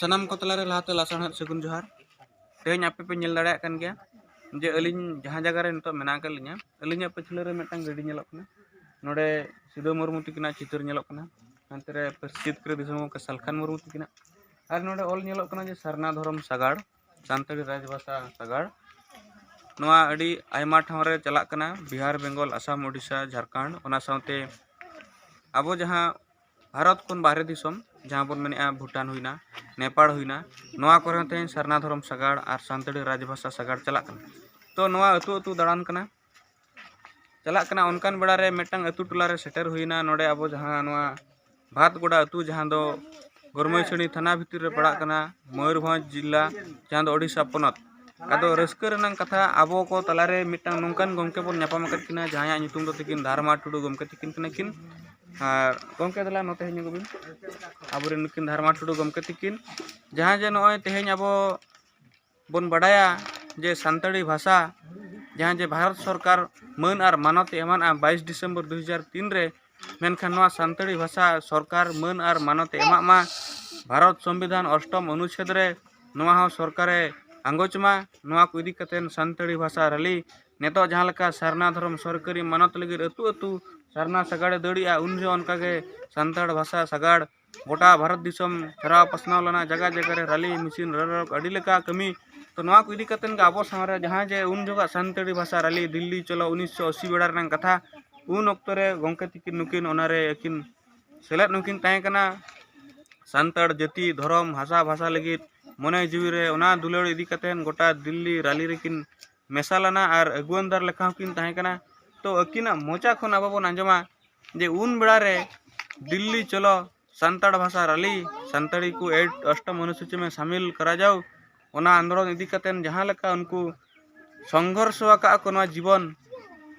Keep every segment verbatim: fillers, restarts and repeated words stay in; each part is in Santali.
ᱥᱟᱱᱟᱢ ᱠᱚ ᱛᱟᱞᱟᱨᱮ ᱞᱟᱦᱟᱛᱮ ᱞᱟᱥᱟᱲᱦᱮᱫ ᱥᱟᱹᱜᱩᱱ ᱡᱚᱦᱟᱨ᱾ ᱛᱮᱦᱮᱧ ᱟᱯᱮ ᱯᱮ ᱧᱮᱞ ᱫᱟᱲᱮᱭᱟᱜ ᱠᱟᱱ ᱜᱮᱭᱟ ᱡᱮ ᱟᱹᱞᱤᱧ ᱡᱟᱦᱟᱸ ᱡᱟᱭᱜᱟ ᱨᱮ ᱱᱤᱛᱚᱜ ᱢᱮᱱᱟᱜ ᱟᱠᱟᱫ ᱞᱤᱧᱟ, ᱟᱹᱞᱤᱧᱟᱜ ᱯᱟᱹᱪᱷᱞᱟᱹ ᱨᱮ ᱢᱤᱫᱴᱟᱝ ᱜᱟᱹᱰᱤ ᱧᱮᱞᱚᱜ ᱠᱟᱱᱟ᱾ ᱱᱚᱰᱮ ᱥᱤᱫᱩ ᱢᱩᱨᱢᱩ ᱛᱟᱹᱠᱤᱱᱟᱜ ᱪᱤᱛᱟᱹᱨ ᱧᱮᱞᱚᱜ ᱠᱟᱱᱟ, ᱦᱟᱱᱛᱮ ᱨᱮ ᱯᱟᱹᱨᱥᱤ ᱡᱤᱛᱠᱟᱹᱨ ᱫᱤᱥᱚᱢ ᱜᱚᱢᱠᱮ ᱥᱟᱞᱠᱷᱟᱱ ᱢᱩᱨᱢᱩ ᱛᱟᱹᱠᱤᱱᱟᱜ᱾ ᱟᱨ ᱱᱚᱰᱮ ᱚᱞ ᱧᱮᱞᱚᱜ ᱠᱟᱱᱟ ᱡᱮ ᱥᱟᱨᱱᱟ ᱫᱷᱚᱨᱚᱢ ᱥᱟᱜᱟᱲ, ᱥᱟᱱᱛᱟᱲᱤ ᱨᱟᱡᱽᱵᱷᱟᱥᱟ ᱥᱟᱜᱟᱲ᱾ ᱱᱚᱣᱟ ᱟᱹᱰᱤ ᱟᱭᱢᱟ ᱴᱷᱟᱶ ᱨᱮ ᱪᱟᱞᱟᱜ ᱠᱟᱱᱟ, ᱵᱤᱦᱟᱨ, ᱵᱮᱝᱜᱚᱞ, ᱟᱥᱟᱢ, ᱳᱰᱤᱥᱟ, ᱡᱷᱟᱲᱠᱷᱚᱸᱰ, ᱚᱱᱟ ᱥᱟᱶᱛᱮ ᱟᱵᱚ ᱡᱟᱦᱟᱸ ᱵᱷᱟᱨᱚᱛ ᱠᱷᱚᱱ ᱵᱟᱦᱨᱮ ᱫᱤᱥᱚᱢ, ᱡᱟᱦᱟᱸ ᱵᱚᱱ ᱢᱮᱱᱮᱫᱼᱟ ᱵᱷᱩᱴᱟᱱ ᱦᱩᱭᱱᱟ, ᱱᱮᱯᱟᱲ ᱦᱩᱭᱱᱟ, ᱱᱚᱣᱟ ᱠᱚᱨᱮ ᱦᱚᱸ ᱛᱮᱦᱮᱧ ᱥᱟᱨᱱᱟ ᱫᱷᱚᱨᱚᱢ ᱥᱟᱜᱟᱲ ᱟᱨ ᱥᱟᱱᱛᱟᱲᱤ ᱨᱟᱡᱽᱵᱷᱟᱥᱟ ᱥᱟᱜᱟᱲ ᱪᱟᱞᱟᱜ ᱠᱟᱱᱟ᱾ ᱛᱚ ᱱᱚᱣᱟ ᱟᱹᱛᱩ ᱟᱹᱛᱩ ᱫᱟᱬᱟᱱ ᱠᱟᱱᱟ, ᱪᱟᱞᱟᱜ ᱠᱟᱱᱟ᱾ ᱚᱱᱠᱟᱱ ᱵᱮᱲᱟ ᱨᱮ ᱢᱤᱫᱴᱟᱝ ᱟᱹᱛᱩ ᱴᱚᱞᱟ ᱨᱮ ᱥᱮᱴᱮᱨ ᱦᱩᱭᱱᱟ᱾ ᱱᱚᱰᱮ ᱟᱵᱚ ᱡᱟᱦᱟᱸ ᱱᱚᱣᱟ ᱵᱷᱟᱛᱜᱚᱰᱟ ᱟᱹᱛᱩ, ᱡᱟᱦᱟᱸ ᱫᱚ ᱜᱚᱨᱢᱟᱹᱭᱥᱟᱹᱲᱤ ᱛᱷᱟᱱᱟ ᱵᱷᱤᱛᱤᱨ ᱨᱮ ᱯᱟᱲᱟᱜ ᱠᱟᱱᱟ, ᱢᱚᱭᱩᱨᱵᱷᱚᱸᱡᱽ ᱡᱤᱞᱟ, ᱡᱟᱦᱟᱸ ᱫᱚ ᱳᱰᱤᱥᱟ ᱯᱚᱱᱚᱛ᱾ ᱟᱫᱚ ᱨᱟᱹᱥᱠᱟᱹ ᱨᱮᱱᱟᱜ ᱠᱟᱛᱷᱟ, ᱟᱵᱚ ᱠᱚ ᱛᱟᱞᱟᱨᱮ ᱢᱤᱫᱴᱟᱝ ᱱᱚᱝᱠᱟᱱ ᱜᱚᱢᱠᱮ ᱵᱚᱱ ᱧᱟᱯᱟᱢ ᱟᱠᱟᱫ ᱠᱤᱱᱟ, ᱡᱟᱦᱟᱸᱭᱟᱜ ᱧᱩᱛᱩᱢ ᱫᱚ ᱛᱤᱠᱤᱱ ᱫᱷᱟᱨᱢᱟ ᱴᱩᱰᱩ ᱜᱚᱢᱠᱮ ᱛᱤᱠᱤᱱ ᱠᱟᱱᱟ ᱠᱤᱱ᱾ ᱟᱨ ᱜᱚᱢᱠᱮ, ᱫᱮᱞᱟ ᱱᱚᱛᱮ ᱦᱮᱡ ᱧᱚᱜᱚᱜ ᱵᱤᱱ᱾ ᱟᱵᱚᱨᱮᱱ ᱱᱩᱠᱤᱱ ᱫᱷᱟᱨᱢᱟ ᱴᱩᱰᱩ ᱜᱚᱢᱠᱮ ᱛᱤᱠᱤᱱ, ᱡᱟᱦᱟᱸ ᱡᱮ ᱱᱚᱜᱼᱚᱭ ᱛᱮᱦᱮᱧ ᱟᱵᱚ ᱵᱚᱱ ᱵᱟᱰᱟᱭᱟ ᱡᱮ ᱥᱟᱱᱛᱟᱲᱤ ᱵᱷᱟᱥᱟ ᱡᱟᱦᱟᱸ ᱡᱮ ᱵᱷᱟᱨᱚᱛ ᱥᱚᱨᱠᱟᱨ ᱢᱟᱹᱱ ᱟᱨ ᱢᱟᱱᱚᱛ ᱮ ᱮᱢᱟᱱᱟ ᱵᱟᱭᱤᱥ ᱰᱤᱥᱮᱢᱵᱚᱨ ᱫᱩ ᱦᱟᱡᱟᱨ ᱛᱤᱱ ᱨᱮ, ᱢᱮᱱᱠᱷᱟᱱ ᱱᱚᱣᱟ ᱥᱟᱱᱛᱟᱲᱤ ᱵᱷᱟᱥᱟ ᱥᱚᱨᱠᱟᱨ ᱢᱟᱹᱱ ᱟᱨ ᱢᱟᱱᱚᱛ ᱮ ᱮᱢᱟᱜ ᱢᱟ᱾ ᱵᱷᱟᱨᱚᱛ ᱥᱚᱝᱵᱤᱫᱷᱟᱱ ᱚᱥᱴᱚᱢ ᱚᱱᱩᱪᱷᱮᱫ ᱨᱮ ᱱᱚᱣᱟ ᱦᱚᱸ ᱥᱚᱨᱠᱟᱨᱮ ᱟᱸᱜᱚᱪ ᱢᱟ᱾ ᱱᱚᱣᱟ ᱠᱚ ᱤᱫᱤ ᱠᱟᱛᱮ ᱥᱟᱱᱛᱟᱲᱤ ᱵᱷᱟᱥᱟ ᱨᱮᱞᱤ, ᱱᱤᱛᱚᱜ ᱡᱟᱦᱟᱸ ᱞᱮᱠᱟ ᱥᱟᱨᱱᱟ ᱫᱷᱚᱨᱚᱢ ᱥᱚᱨᱠᱟᱨᱤ ᱢᱟᱱᱚᱛ ᱞᱟᱹᱜᱤᱫ ᱟᱹᱛᱩ ᱟᱹᱛᱩ ᱥᱟᱨᱱᱟ ᱥᱟᱜᱟᱲᱮ ᱫᱟᱹᱲᱮᱜᱼᱟ, ᱩᱱ ᱡᱚᱦᱚᱜ ᱚᱱᱠᱟᱜᱮ ᱥᱟᱱᱛᱟᱲ ᱵᱷᱟᱥᱟ ᱥᱟᱜᱟᱲ ᱜᱚᱴᱟ ᱵᱷᱟᱨᱚᱛ ᱫᱤᱥᱚᱢ ᱯᱷᱮᱨᱟᱣ ᱯᱟᱥᱱᱟᱣ ᱞᱮᱱᱟ, ᱡᱟᱭᱜᱟ ᱡᱟᱭᱜᱟ ᱨᱮ ᱨᱟᱞᱤ, ᱢᱤᱪᱷᱤᱞ, ᱨᱟᱞᱚᱠ, ᱟᱹᱰᱤ ᱞᱮᱠᱟ ᱠᱟᱹᱢᱤ᱾ ᱛᱚ ᱱᱚᱣᱟ ᱠᱚ ᱤᱫᱤ ᱠᱟᱛᱮᱫ ᱜᱮ ᱟᱵᱚ ᱥᱟᱶ ᱨᱮ ᱡᱟᱦᱟᱸ ᱡᱮ ᱩᱱ ᱡᱚᱠᱷᱚᱱ ᱥᱟᱱᱛᱟᱲᱤ ᱵᱷᱟᱥᱟ ᱨᱟᱞᱤ ᱫᱤᱞᱞᱤ ᱪᱚᱞᱚ ᱩᱱᱤᱥᱥᱚ ᱟᱥᱤ ᱵᱮᱲᱟ ᱨᱮᱱᱟᱜ ᱠᱟᱛᱷᱟ, ᱩᱱ ᱚᱠᱛᱚ ᱨᱮ ᱜᱚᱢᱠᱮ ᱛᱤᱠᱤᱱ ᱱᱩᱠᱤᱱ ᱚᱱᱟᱨᱮ ᱟᱹᱠᱤᱱ ᱥᱮᱞᱮᱫ ᱦᱚᱸᱠᱤᱱ ᱛᱟᱦᱮᱸ ᱠᱟᱱᱟ᱾ ᱥᱟᱱᱛᱟᱲ ᱡᱟᱹᱛᱤ, ᱫᱷᱚᱨᱚᱢ, ᱵᱷᱟᱥᱟ, ᱵᱷᱟᱥᱟ ᱞᱟᱹᱜᱤᱫ ᱢᱚᱱᱮ ᱡᱤᱣᱤ ᱨᱮ ᱚᱱᱟ ᱫᱩᱞᱟᱹᱲ ᱤᱫᱤ ᱠᱟᱛᱮᱫ ᱜᱚᱴᱟ ᱫᱤᱞᱞᱤ ᱨᱟᱞᱤ ᱨᱮᱠᱤᱱ ᱢᱮᱥᱟ ᱞᱮᱱᱟ ᱟᱨ ᱟᱹᱜᱩᱣᱟᱹᱱ ᱫᱟᱨ ᱞᱮᱠᱟ ᱦᱚᱸᱠᱤᱱ ᱛᱟᱦᱮᱸ ᱠᱟᱱᱟ᱾ ᱛᱚ ᱟᱹᱠᱤᱱᱟᱜ ᱢᱚᱪᱟ ᱠᱷᱚᱱ ᱟᱵᱚ ᱵᱚᱱ ᱟᱸᱡᱚᱢᱟ ᱡᱮ ᱩᱱ ᱵᱮᱲᱟ ᱨᱮ ᱫᱤᱞᱞᱤ ᱪᱚᱞᱚ ᱥᱟᱱᱛᱟᱲ ᱵᱷᱟᱥᱟ ᱨᱟᱞᱤ, ᱥᱟᱱᱛᱟᱲᱤ ᱠᱚ ᱮᱭᱤᱴ ᱚᱥᱴᱚᱢ ᱚᱱᱩᱥᱩᱪᱤ ᱢᱮ ᱥᱟᱢᱤᱞ ᱠᱟᱨᱟ ᱡᱟᱣ, ᱚᱱᱟ ᱟᱱᱫᱳᱞᱚᱱ ᱤᱫᱤ ᱠᱟᱛᱮᱫ ᱡᱟᱦᱟᱸ ᱞᱮᱠᱟ ᱩᱱᱠᱩ ᱥᱚᱝᱜᱷᱚᱨᱥᱚ ᱟᱠᱟᱫ ᱠᱚ ᱱᱚᱣᱟ ᱡᱤᱵᱚᱱ,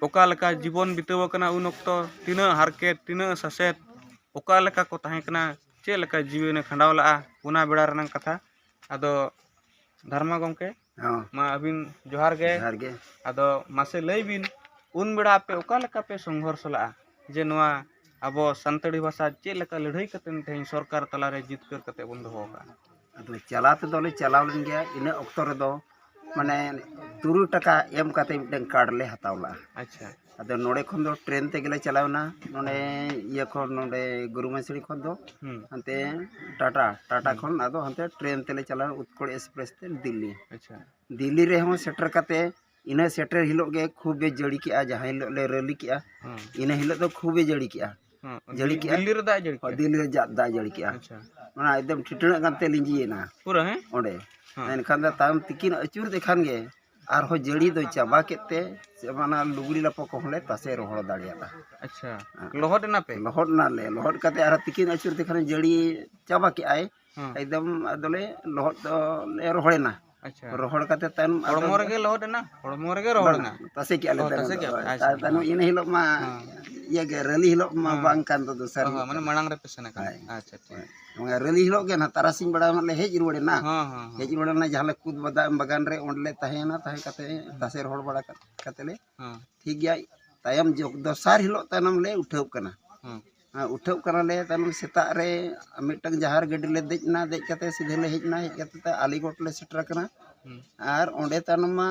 ᱚᱠᱟ ᱞᱮᱠᱟ ᱡᱤᱵᱚᱱ ᱵᱤᱛᱟᱹᱣ ᱟᱠᱟᱱᱟ ᱩᱱ ᱚᱠᱛᱚ, ᱛᱤᱱᱟᱹᱜ ᱦᱟᱨᱠᱮᱛ, ᱛᱤᱱᱟᱹᱜ ᱥᱟᱥᱮᱛ, ᱚᱠᱟ ᱞᱮᱠᱟ ᱠᱚ ᱛᱟᱦᱮᱸ ᱠᱟᱱᱟ, ᱪᱮᱫ ᱞᱮᱠᱟ ᱡᱤᱣᱤ ᱚᱱᱮ ᱠᱷᱟᱸᱰᱟᱣ ᱞᱟᱜᱼᱟ, ᱚᱱᱟ ᱵᱮᱲᱟ ᱨᱮᱱᱟᱜ ᱠᱟᱛᱷᱟ᱾ ᱟᱫᱚ ᱫᱷᱟᱨᱢᱟ ᱜᱚᱢᱠᱮ, ᱦᱚᱸ᱾ ᱢᱟ ᱟᱹᱵᱤᱱ ᱡᱚᱦᱟᱨ ᱜᱮ᱾ ᱡᱚᱦᱟᱨ ᱜᱮ᱾ ᱟᱫᱚ ᱢᱟᱥᱮ ᱞᱟᱹᱭ ᱵᱤᱱ, ᱩᱱ ᱵᱮᱲᱟ ᱟᱯᱮ ᱚᱠᱟ ᱞᱮᱠᱟ ᱯᱮ ᱥᱚᱝᱜᱷᱚᱨᱥᱚ ᱞᱟᱜᱼᱟ ᱡᱮ ᱱᱚᱣᱟ ᱟᱵᱚ ᱥᱟᱱᱛᱟᱲᱤ ᱵᱷᱟᱥᱟ ᱪᱮᱫ ᱞᱮᱠᱟ ᱞᱟᱹᱲᱦᱟᱹᱭ ᱠᱟᱛᱮᱫ ᱛᱮᱦᱮᱧ ᱥᱚᱨᱠᱟᱨ ᱛᱟᱞᱟᱨᱮ ᱡᱤᱛᱠᱟᱹᱨ ᱠᱟᱛᱮᱫ ᱵᱚᱱ ᱫᱚᱦᱚ ᱟᱠᱟᱫᱼᱟ? ᱟᱫᱚ ᱪᱟᱞᱟᱣ ᱛᱮᱫᱚ ᱞᱮ ᱪᱟᱞᱟᱣ ᱞᱮᱱ ᱜᱮᱭᱟ᱾ ᱤᱱᱟᱹ ᱚᱠᱛᱚ ᱨᱮᱫᱚ ᱢᱟᱱᱮ ᱛᱩᱨᱩᱭ ᱴᱟᱠᱟ ᱮᱢ ᱠᱟᱛᱮ ᱢᱤᱫᱴᱟᱝ ᱠᱟᱨᱰ ᱞᱮ ᱦᱟᱛᱟᱣ ᱞᱮᱜᱼᱟ᱾ ᱟᱪᱪᱷᱟ᱾ ᱟᱫᱚ ᱱᱚᱰᱮ ᱠᱷᱚᱱ ᱫᱚ ᱴᱨᱮᱱ ᱛᱮᱜᱮ ᱞᱮ ᱪᱟᱞᱟᱣ ᱮᱱᱟ᱾ ᱱᱚᱰᱮ ᱤᱭᱟᱹ ᱠᱷᱚᱱ, ᱱᱚᱰᱮ ᱜᱩᱨᱩᱢᱟᱹᱥᱤᱲᱤ ᱠᱷᱚᱱ ᱫᱚ ᱦᱩᱸ᱾ ᱦᱟᱱᱛᱮ ᱴᱟᱴᱟ, ᱴᱟᱴᱟ ᱦᱩᱸ᱾ ᱠᱷᱚᱱ ᱟᱫᱚ ᱦᱟᱱᱛᱮ ᱴᱨᱮᱱ ᱛᱮᱞᱮ ᱪᱟᱞᱟᱣ ᱮᱱᱟ ᱩᱛᱠᱚᱲ ᱮᱠᱥᱯᱨᱮᱥ ᱛᱮ ᱫᱤᱞᱞᱤ᱾ ᱟᱪᱪᱷᱟ᱾ ᱫᱤᱞᱞᱤ ᱨᱮᱦᱚᱸ ᱥᱮᱴᱮᱨ ᱠᱟᱛᱮ ᱤᱱᱟᱹ ᱥᱮᱴᱮᱨ ᱦᱤᱞᱳᱜ ᱜᱮ ᱠᱷᱩᱵᱮ ᱡᱟᱹᱲᱤ ᱠᱮᱜᱼᱟ, ᱡᱟᱦᱟᱸ ᱦᱤᱞᱳᱜ ᱞᱮ ᱨᱮᱞᱤ ᱠᱮᱜᱼᱟ, ᱦᱩᱸ᱾ ᱤᱱᱟᱹ ᱦᱤᱞᱳᱜ ᱫᱚ ᱠᱷᱩᱵᱮ ᱡᱟᱹᱲᱤ ᱠᱮᱜᱼᱟ᱾ ᱦᱩᱸ᱾ ᱡᱟᱹᱲᱤ ᱫᱤ-, ᱠᱮᱜᱼᱟ᱾ ᱫᱤᱞᱞᱤ ᱨᱮ ᱫᱟᱜ ᱡᱟᱹᱲᱤ ᱦᱳᱭ, ᱠᱮᱜᱼᱟ? ᱫᱤᱞᱞᱤ ᱨᱮ ᱡᱟ-, ᱫᱟᱜ ᱡᱟᱹᱲᱤ ᱠᱮᱜᱼᱟ᱾ ᱟᱪᱪᱷᱟ᱾ ᱚᱱᱟ ᱮᱠᱫᱚᱢ ᱴᱷᱤᱴᱲᱟᱹᱜ ᱠᱟᱱᱛᱮ ᱞᱤᱸᱡᱤᱭᱮᱱᱟ ᱯᱩᱨᱟᱹ, ᱦᱮᱸ? ᱚᱸᱰᱮ᱾ ᱦᱮᱸ᱾ ᱮᱱᱠᱷᱟᱱ ᱫᱚ ᱛᱟᱭᱚᱢ ᱛᱤᱠᱤᱱ ᱟᱹᱪᱩᱨ ᱛᱮᱠᱷᱟᱱ ᱜᱮ ᱟᱨᱦᱚᱸ ᱡᱟᱹᱲᱤ ᱫᱚᱭ ᱪᱟᱵᱟ ᱠᱮᱫ ᱛᱮ, ᱥᱮ ᱚᱱᱟ ᱞᱩᱜᱽᱲᱤ ᱞᱟᱯᱚ ᱠᱚᱦᱚᱸ ᱞᱮ ᱛᱟᱥᱮ ᱨᱚᱦᱚᱲ ᱫᱟᱲᱮᱭᱟᱫᱟ᱾ ᱟᱪᱪᱷᱟ᱾ ᱦᱮᱸ᱾ ᱞᱚᱦᱚᱫ ᱮᱱᱟ ᱯᱮ? ᱞᱚᱦᱚᱫ ᱮᱱᱟᱞᱮ᱾ ᱞᱚᱦᱚᱫ ᱠᱟᱛᱮ ᱟᱨᱦᱚᱸ ᱛᱤᱠᱤᱱ ᱟᱹᱪᱩᱨ ᱛᱮᱠᱷᱟᱱ ᱡᱟᱹᱲᱤ ᱪᱟᱵᱟ ᱠᱮᱜᱼᱟᱭ᱾ ᱦᱮᱸ᱾ ᱮᱠᱫᱚᱢ ᱟᱫᱚᱞᱮ ᱞᱚᱦᱚᱫ ᱫᱚᱞᱮ ᱨᱚᱦᱚᱲᱮᱱᱟ᱾ ᱟᱪᱪᱷᱟ᱾ ᱨᱚᱦᱚᱲ ᱠᱟᱛᱮ ᱛᱟᱭᱱᱚᱢ ᱟᱫᱚ ᱦᱚᱲᱢᱚ ᱨᱮᱜᱮ ᱞᱚᱦᱚᱫ ᱮᱱᱟ? ᱦᱚᱲᱢᱚ ᱨᱮᱜᱮ ᱨᱚᱦᱚᱲ ᱵᱟᱝ, ᱮᱱᱟ? ᱛᱟᱥᱮ ᱠᱮᱜᱼᱟ ᱞᱮ ᱚ, ᱛᱟᱭᱱᱚᱢ ᱛᱟᱥᱮ ᱫᱚ᱾ ᱠᱮᱜᱼᱟ ᱯᱮ? ᱦᱳᱭ, ᱟᱪᱪᱷᱟ, ᱛᱟᱭ-, ᱛᱟᱭᱱᱚᱢ ᱦᱮᱸ᱾ ᱤᱱᱟᱹ ᱦᱤᱞᱳᱜ ᱢᱟ ᱦᱮᱸ᱾ ᱤᱭᱟᱹ ᱜᱮ, ᱨᱮᱞᱤ ᱦᱤᱞᱳᱜ ᱢᱟ ᱦᱮᱸ᱾ ᱵᱟᱝ ᱠᱟᱱ ᱫᱚ, ᱫᱚᱥᱟᱨ ᱚ, ᱦᱤᱞᱳᱜ ᱦᱚᱸ, ᱢᱟᱱᱮ ᱠᱟᱱᱟ᱾ ᱢᱟᱲᱟᱝ ᱨᱮᱯᱮ ᱥᱮᱱ ᱟᱠᱟᱱᱟ᱾ ᱦᱳᱭ᱾ ᱟᱪᱪᱷᱟ, ᱴᱷᱤᱠ᱾ ᱦᱳᱭ᱾ ᱚᱱᱟ ᱨᱮᱞᱤ ᱦᱤᱞᱳᱜ ᱜᱮ ᱱᱟᱦᱟᱜ ᱛᱟᱨᱟᱥᱤᱧ ᱵᱮᱲᱟ ᱢᱟ ᱞᱮ ᱦᱮᱡ ᱨᱩᱣᱟᱹᱲ ᱮᱱᱟ᱾ ᱦᱮᱸ, ᱦᱮᱸ, ᱦᱮᱸ᱾ ᱦᱮᱡ ᱨᱩᱣᱟᱹᱲ ᱮᱱᱟ, ᱡᱟᱦᱟᱸ ᱞᱮ ᱠᱩᱫ ᱵᱟᱫᱟ-, ᱵᱟᱜᱟᱱ ᱨᱮ, ᱚᱸᱰᱮ ᱞᱮ ᱛᱟᱦᱮᱸᱭᱮᱱᱟ, ᱛᱟᱦᱮᱸ ᱠᱟᱛᱮ ᱦᱮᱸ᱾ ᱛᱟᱥᱮ ᱨᱚᱦᱚᱲ ᱵᱟᱲᱟ ᱠᱟᱛ-, ᱠᱟᱛᱮ ᱞᱮ ᱦᱮᱸ᱾ ᱴᱷᱤᱠ ᱜᱮᱭᱟ, ᱛᱟᱭᱚᱢ ᱡᱚ-, ᱫᱚᱥᱟᱨ ᱦᱤᱞᱳᱜ ᱛᱟᱭᱱᱚᱢ ᱞᱮ ᱩᱴᱷᱟᱹᱣ ᱠᱟᱱᱟ᱾ ᱦᱮᱸ᱾ ᱦᱮᱸ, ᱩᱴᱷᱟᱹᱣ ᱠᱟᱱᱟᱞᱮ, ᱛᱟᱭᱱᱚᱢ ᱥᱮᱛᱟᱜ ᱨᱮ ᱢᱤᱫᱴᱟᱝ ᱡᱟᱦᱟᱨ ᱜᱟᱹᱰᱤ ᱞᱮ ᱫᱮᱡ ᱮᱱᱟ, ᱫᱮᱡ ᱠᱟᱛᱮ ᱥᱤᱫᱷᱟᱹ ᱞᱮ ᱦᱮᱡ ᱮᱱᱟ, ᱦᱮᱡ ᱠᱟᱛᱮ ᱛᱮ ᱟᱞᱤᱜᱚᱲ ᱞᱮ ᱥᱮᱴᱮᱨ ᱟᱠᱟᱱᱟ᱾ ᱦᱩᱸ᱾ ᱟᱨ ᱚᱸᱰᱮ ᱛᱟᱭᱱᱚᱢ ᱢᱟ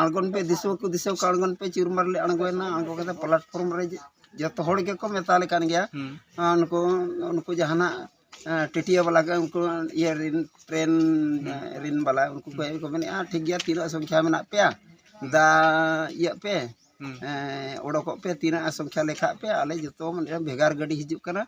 ᱟᱬᱜᱚᱱ ᱯᱮ, ᱫᱤᱥᱩᱣᱟᱹ ᱠᱚ ᱫᱤᱥᱟᱹᱣ ᱠᱚ, ᱟᱬᱜᱚᱱ ᱯᱮ, ᱪᱩᱨᱢᱟᱨ ᱞᱮ ᱟᱬᱜᱚᱭᱮᱱᱟ, ᱟᱬᱜᱚ ᱠᱟᱛᱮ platform ᱨᱮ ᱡᱚᱛᱚ ᱦᱚᱲ ᱜᱮᱠᱚ ᱢᱮᱛᱟ ᱞᱮ ᱠᱟᱱ ᱜᱮᱭᱟ᱾ ᱦᱩᱸ᱾ ᱟᱨ ᱱᱩᱠᱩ, ᱱᱩᱠᱩ ᱡᱟᱦᱟᱱᱟᱜ, ᱮᱸ, ᱴᱤᱴᱤᱭᱟ ᱵᱟᱞᱟ ᱜᱮ, ᱩᱱᱠᱩ ᱤᱭᱟᱹ ᱨᱤᱱ, ᱴᱨᱮᱱ, ᱦᱩᱸ᱾ ᱮᱸ, ᱨᱤᱱ ᱵᱟᱞᱟ, ᱩᱱᱠᱩ ᱠᱚ ᱦᱩᱸ᱾ ᱠᱚ ᱢᱮᱱᱮᱫᱼᱟ, "ᱴᱷᱤᱠ ᱜᱮᱭᱟ, ᱛᱤᱱᱟᱹᱜ ᱥᱚᱝᱠᱷᱟ ᱢᱮᱱᱟᱜ ᱯᱮᱭᱟ? ᱦᱩᱸ᱾ ᱫᱟ ᱤᱭᱟᱹᱜ ᱯᱮ, ᱦᱩᱸ᱾ ᱮᱸ, ᱚᱰᱚᱠᱚᱜ ᱯᱮ, ᱛᱤᱱᱟᱹᱜ ᱥᱚᱝᱠᱷᱟ ᱞᱮᱠᱷᱟᱜ ᱯᱮ, ᱟᱞᱮ ᱡᱚᱛᱚ ᱢᱟᱱᱮ ᱵᱷᱮᱜᱟᱨ ᱜᱟᱹᱰᱤ ᱦᱤᱡᱩᱜ ᱠᱟᱱᱟ,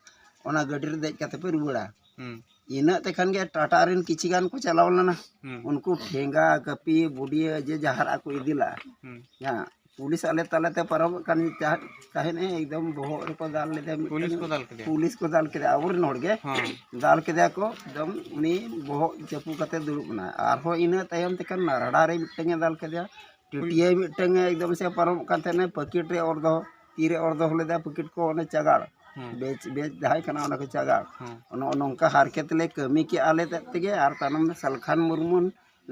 ᱚᱱᱟ ᱜᱟᱹᱰᱤ ᱨᱮ ᱫᱮᱡ ᱠᱟᱛᱮ ᱯᱮ ᱨᱩᱣᱟᱹᱲᱟ᱾" ᱦᱩᱸ᱾ ᱤᱱᱟᱹᱜ ᱛᱮᱠᱷᱟᱱ ᱜᱮ ᱴᱟᱴᱟ ᱨᱮᱱ ᱠᱤᱪᱷᱤ ᱜᱟᱱ ᱠᱚ ᱪᱟᱞᱟᱣ ᱞᱮᱱᱟ᱾ ᱦᱩᱸ᱾ ᱩᱱᱠᱩ ᱴᱷᱮᱸᱜᱟ, ᱠᱟᱹᱯᱤ, ᱵᱩᱰᱤᱭᱟᱹ ᱡᱮ ᱡᱟᱦᱟᱨᱟᱜ ᱠᱚ ᱤᱫᱤ ᱞᱟᱜᱼᱟ᱾ ᱦᱩᱸ᱾ ᱦᱮᱸ, ᱯᱩᱞᱤᱥ ᱟᱞᱮ ᱛᱟᱞᱟᱛᱮ ᱯᱟᱨᱚᱢᱚᱜ ᱠᱟᱱ ᱛᱟᱦᱮᱸ-, ᱛᱟᱦᱮᱸᱱᱮ, ᱮᱠᱫᱚᱢ ᱵᱚᱦᱚᱜ ᱨᱮᱠᱚ ᱫᱟᱞ ᱞᱮᱫᱮᱭᱟ ᱢᱤᱫᱴᱟᱝ᱾ ᱯᱩᱞᱤᱥ ᱠᱚ ᱫᱟᱞ ᱠᱮᱫᱮᱭᱟ? ᱯᱩᱞᱤᱥ ᱠᱚ ᱫᱟᱞ ᱠᱮᱫᱮᱭᱟ, ᱟᱵᱚᱨᱮᱱ ᱦᱚᱲ ᱜᱮ᱾ ᱦᱮᱸ᱾ ᱫᱟᱞ ᱠᱮᱫᱮᱭᱟ ᱠᱚ, ᱮᱠᱫᱚᱢ ᱩᱱᱤ ᱵᱚᱦᱚᱜ ᱪᱟᱯᱩ ᱠᱟᱛᱮ ᱫᱩᱲᱩᱵ ᱮᱱᱟᱭ᱾ ᱟᱨᱦᱚᱸ ᱤᱱᱟᱹ ᱛᱟᱭᱚᱢ ᱛᱮᱠᱷᱟᱱ ᱱᱟᱨᱟᱲᱟ ᱨᱮ ᱢᱤᱫᱴᱟᱝ ᱮ ᱫᱟᱞ ᱠᱮᱫᱮᱭᱟ᱾ ᱴᱤᱴᱤᱭᱟᱹ ᱢᱤᱫᱴᱟᱝ ᱮ ᱮᱠᱫᱚᱢ ᱥᱮ ᱯᱟᱨᱚᱢᱚᱜ ᱠᱟᱱ ᱛᱟᱦᱮᱸᱱᱟ, ᱯᱟᱹᱠᱤᱴ ᱨᱮ ᱚᱨ ᱫᱚᱦᱚ, ᱛᱤᱨᱮ ᱚᱨ ᱫᱚᱦᱚ ᱞᱮᱫᱟ ᱯᱟᱹᱠᱤᱴ ᱠᱚ, ᱚᱱᱮ ᱪᱟᱜᱟᱲ᱾ ᱦᱮᱸ᱾ ᱵᱮᱪ, ᱵᱮᱪ ᱡᱟᱦᱟᱸᱭ ᱠᱟᱱᱟ, ᱚᱱᱟ ᱠᱚ ᱪᱟᱜᱟᱲ᱾ ᱦᱮᱸ᱾ ᱱᱚᱜᱼᱚ ᱱᱚᱝᱠᱟ ᱦᱟᱨᱠᱮᱛ ᱞᱮ ᱠᱟᱹᱢᱤ ᱠᱮᱜᱼᱟ ᱟᱞᱮ ᱛᱮᱫ ᱛᱮᱜᱮ, ᱟᱨ ᱛᱟᱭᱱᱚᱢ ᱥᱟᱞᱠᱷᱟᱱ ᱢᱩᱨᱢᱩ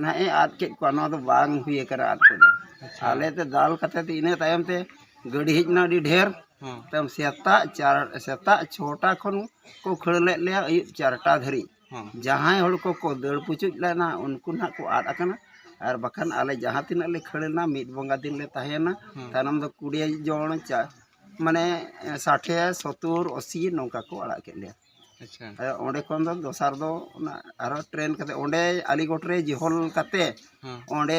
ᱱᱟᱦᱟᱜ ᱮ ᱟᱫ ᱠᱮᱫ ᱠᱚᱣᱟ᱾ ᱱᱚᱣᱟ ᱫᱚ ᱵᱟᱝ ᱦᱩᱭ ᱟᱠᱟᱱᱟ ᱟᱫ ᱠᱚᱫᱚ᱾ ᱟᱪᱪᱷᱟ᱾ ᱟᱞᱮ ᱛᱮ ᱫᱟᱞ ᱠᱟᱛᱮ ᱛᱮ ᱤᱱᱟᱹ ᱛᱟᱭᱚᱢ ᱛᱮ ᱜᱟᱹᱰᱤ ᱦᱮᱡ ᱮᱱᱟ ᱟᱹᱰᱤ ᱰᱷᱮᱨ᱾ ᱦᱮᱸ᱾ ᱛᱟᱭᱚᱢ ᱥᱮᱛᱟᱜ ᱪᱟᱨ, ᱥᱮᱛᱟᱜ ᱪᱷᱚᱴᱟ ᱠᱷᱚᱱ ᱠᱚ ᱠᱷᱟᱹᱲ ᱞᱮᱫ ᱞᱮᱭᱟ ᱟᱹᱭᱩᱵ ᱪᱟᱨᱴᱟ ᱫᱷᱟᱹᱨᱤᱡ᱾ ᱦᱚᱸ᱾ ᱡᱟᱦᱟᱸᱭ ᱦᱚᱲ ᱠᱚᱠᱚ ᱫᱟᱹᱲ ᱯᱩᱪᱩᱡ ᱞᱮᱱᱟ, ᱩᱱᱠᱩ ᱱᱟᱦᱟᱜ ᱠᱚ ᱟᱫ ᱟᱠᱟᱱᱟ᱾ ᱟᱨ ᱵᱟᱠᱷᱟᱱ ᱟᱞᱮ ᱡᱟᱦᱟᱸ ᱛᱤᱱᱟᱹᱜ ᱞᱮ ᱠᱷᱟᱹᱲ ᱮᱱᱟ, ᱢᱤᱫ ᱵᱚᱸᱜᱟ ᱫᱤᱱ ᱞᱮ ᱛᱟᱦᱮᱸᱭᱮᱱᱟ᱾ ᱦᱚᱸ᱾ ᱛᱟᱭᱱᱚᱢ ᱫᱚ ᱠᱩᱲᱤ ᱡᱚᱱ ᱪᱟ-, ᱢᱟᱱᱮ, ᱥᱟᱴᱷᱮ, ᱥᱚᱛᱛᱚᱨ, ᱟᱥᱤ ᱱᱚᱝᱠᱟ ᱠᱚ ᱟᱲᱟᱜ ᱠᱮᱫ ᱞᱮᱭᱟ᱾ ᱟᱪᱪᱷᱟ᱾ ᱟᱨ ᱚᱸᱰᱮ ᱠᱷᱚᱱ ᱫᱚ ᱫᱚᱥᱟᱨ ᱫᱚ ᱚᱱᱟ ᱟᱨᱦᱚᱸ ᱴᱨᱮᱱ ᱠᱟᱛᱮ ᱚᱸᱰᱮ ᱟᱞᱤᱜᱚᱲ ᱨᱮ ᱡᱤᱦᱚᱞ ᱠᱟᱛᱮ ᱦᱚᱸ᱾ ᱚᱸᱰᱮ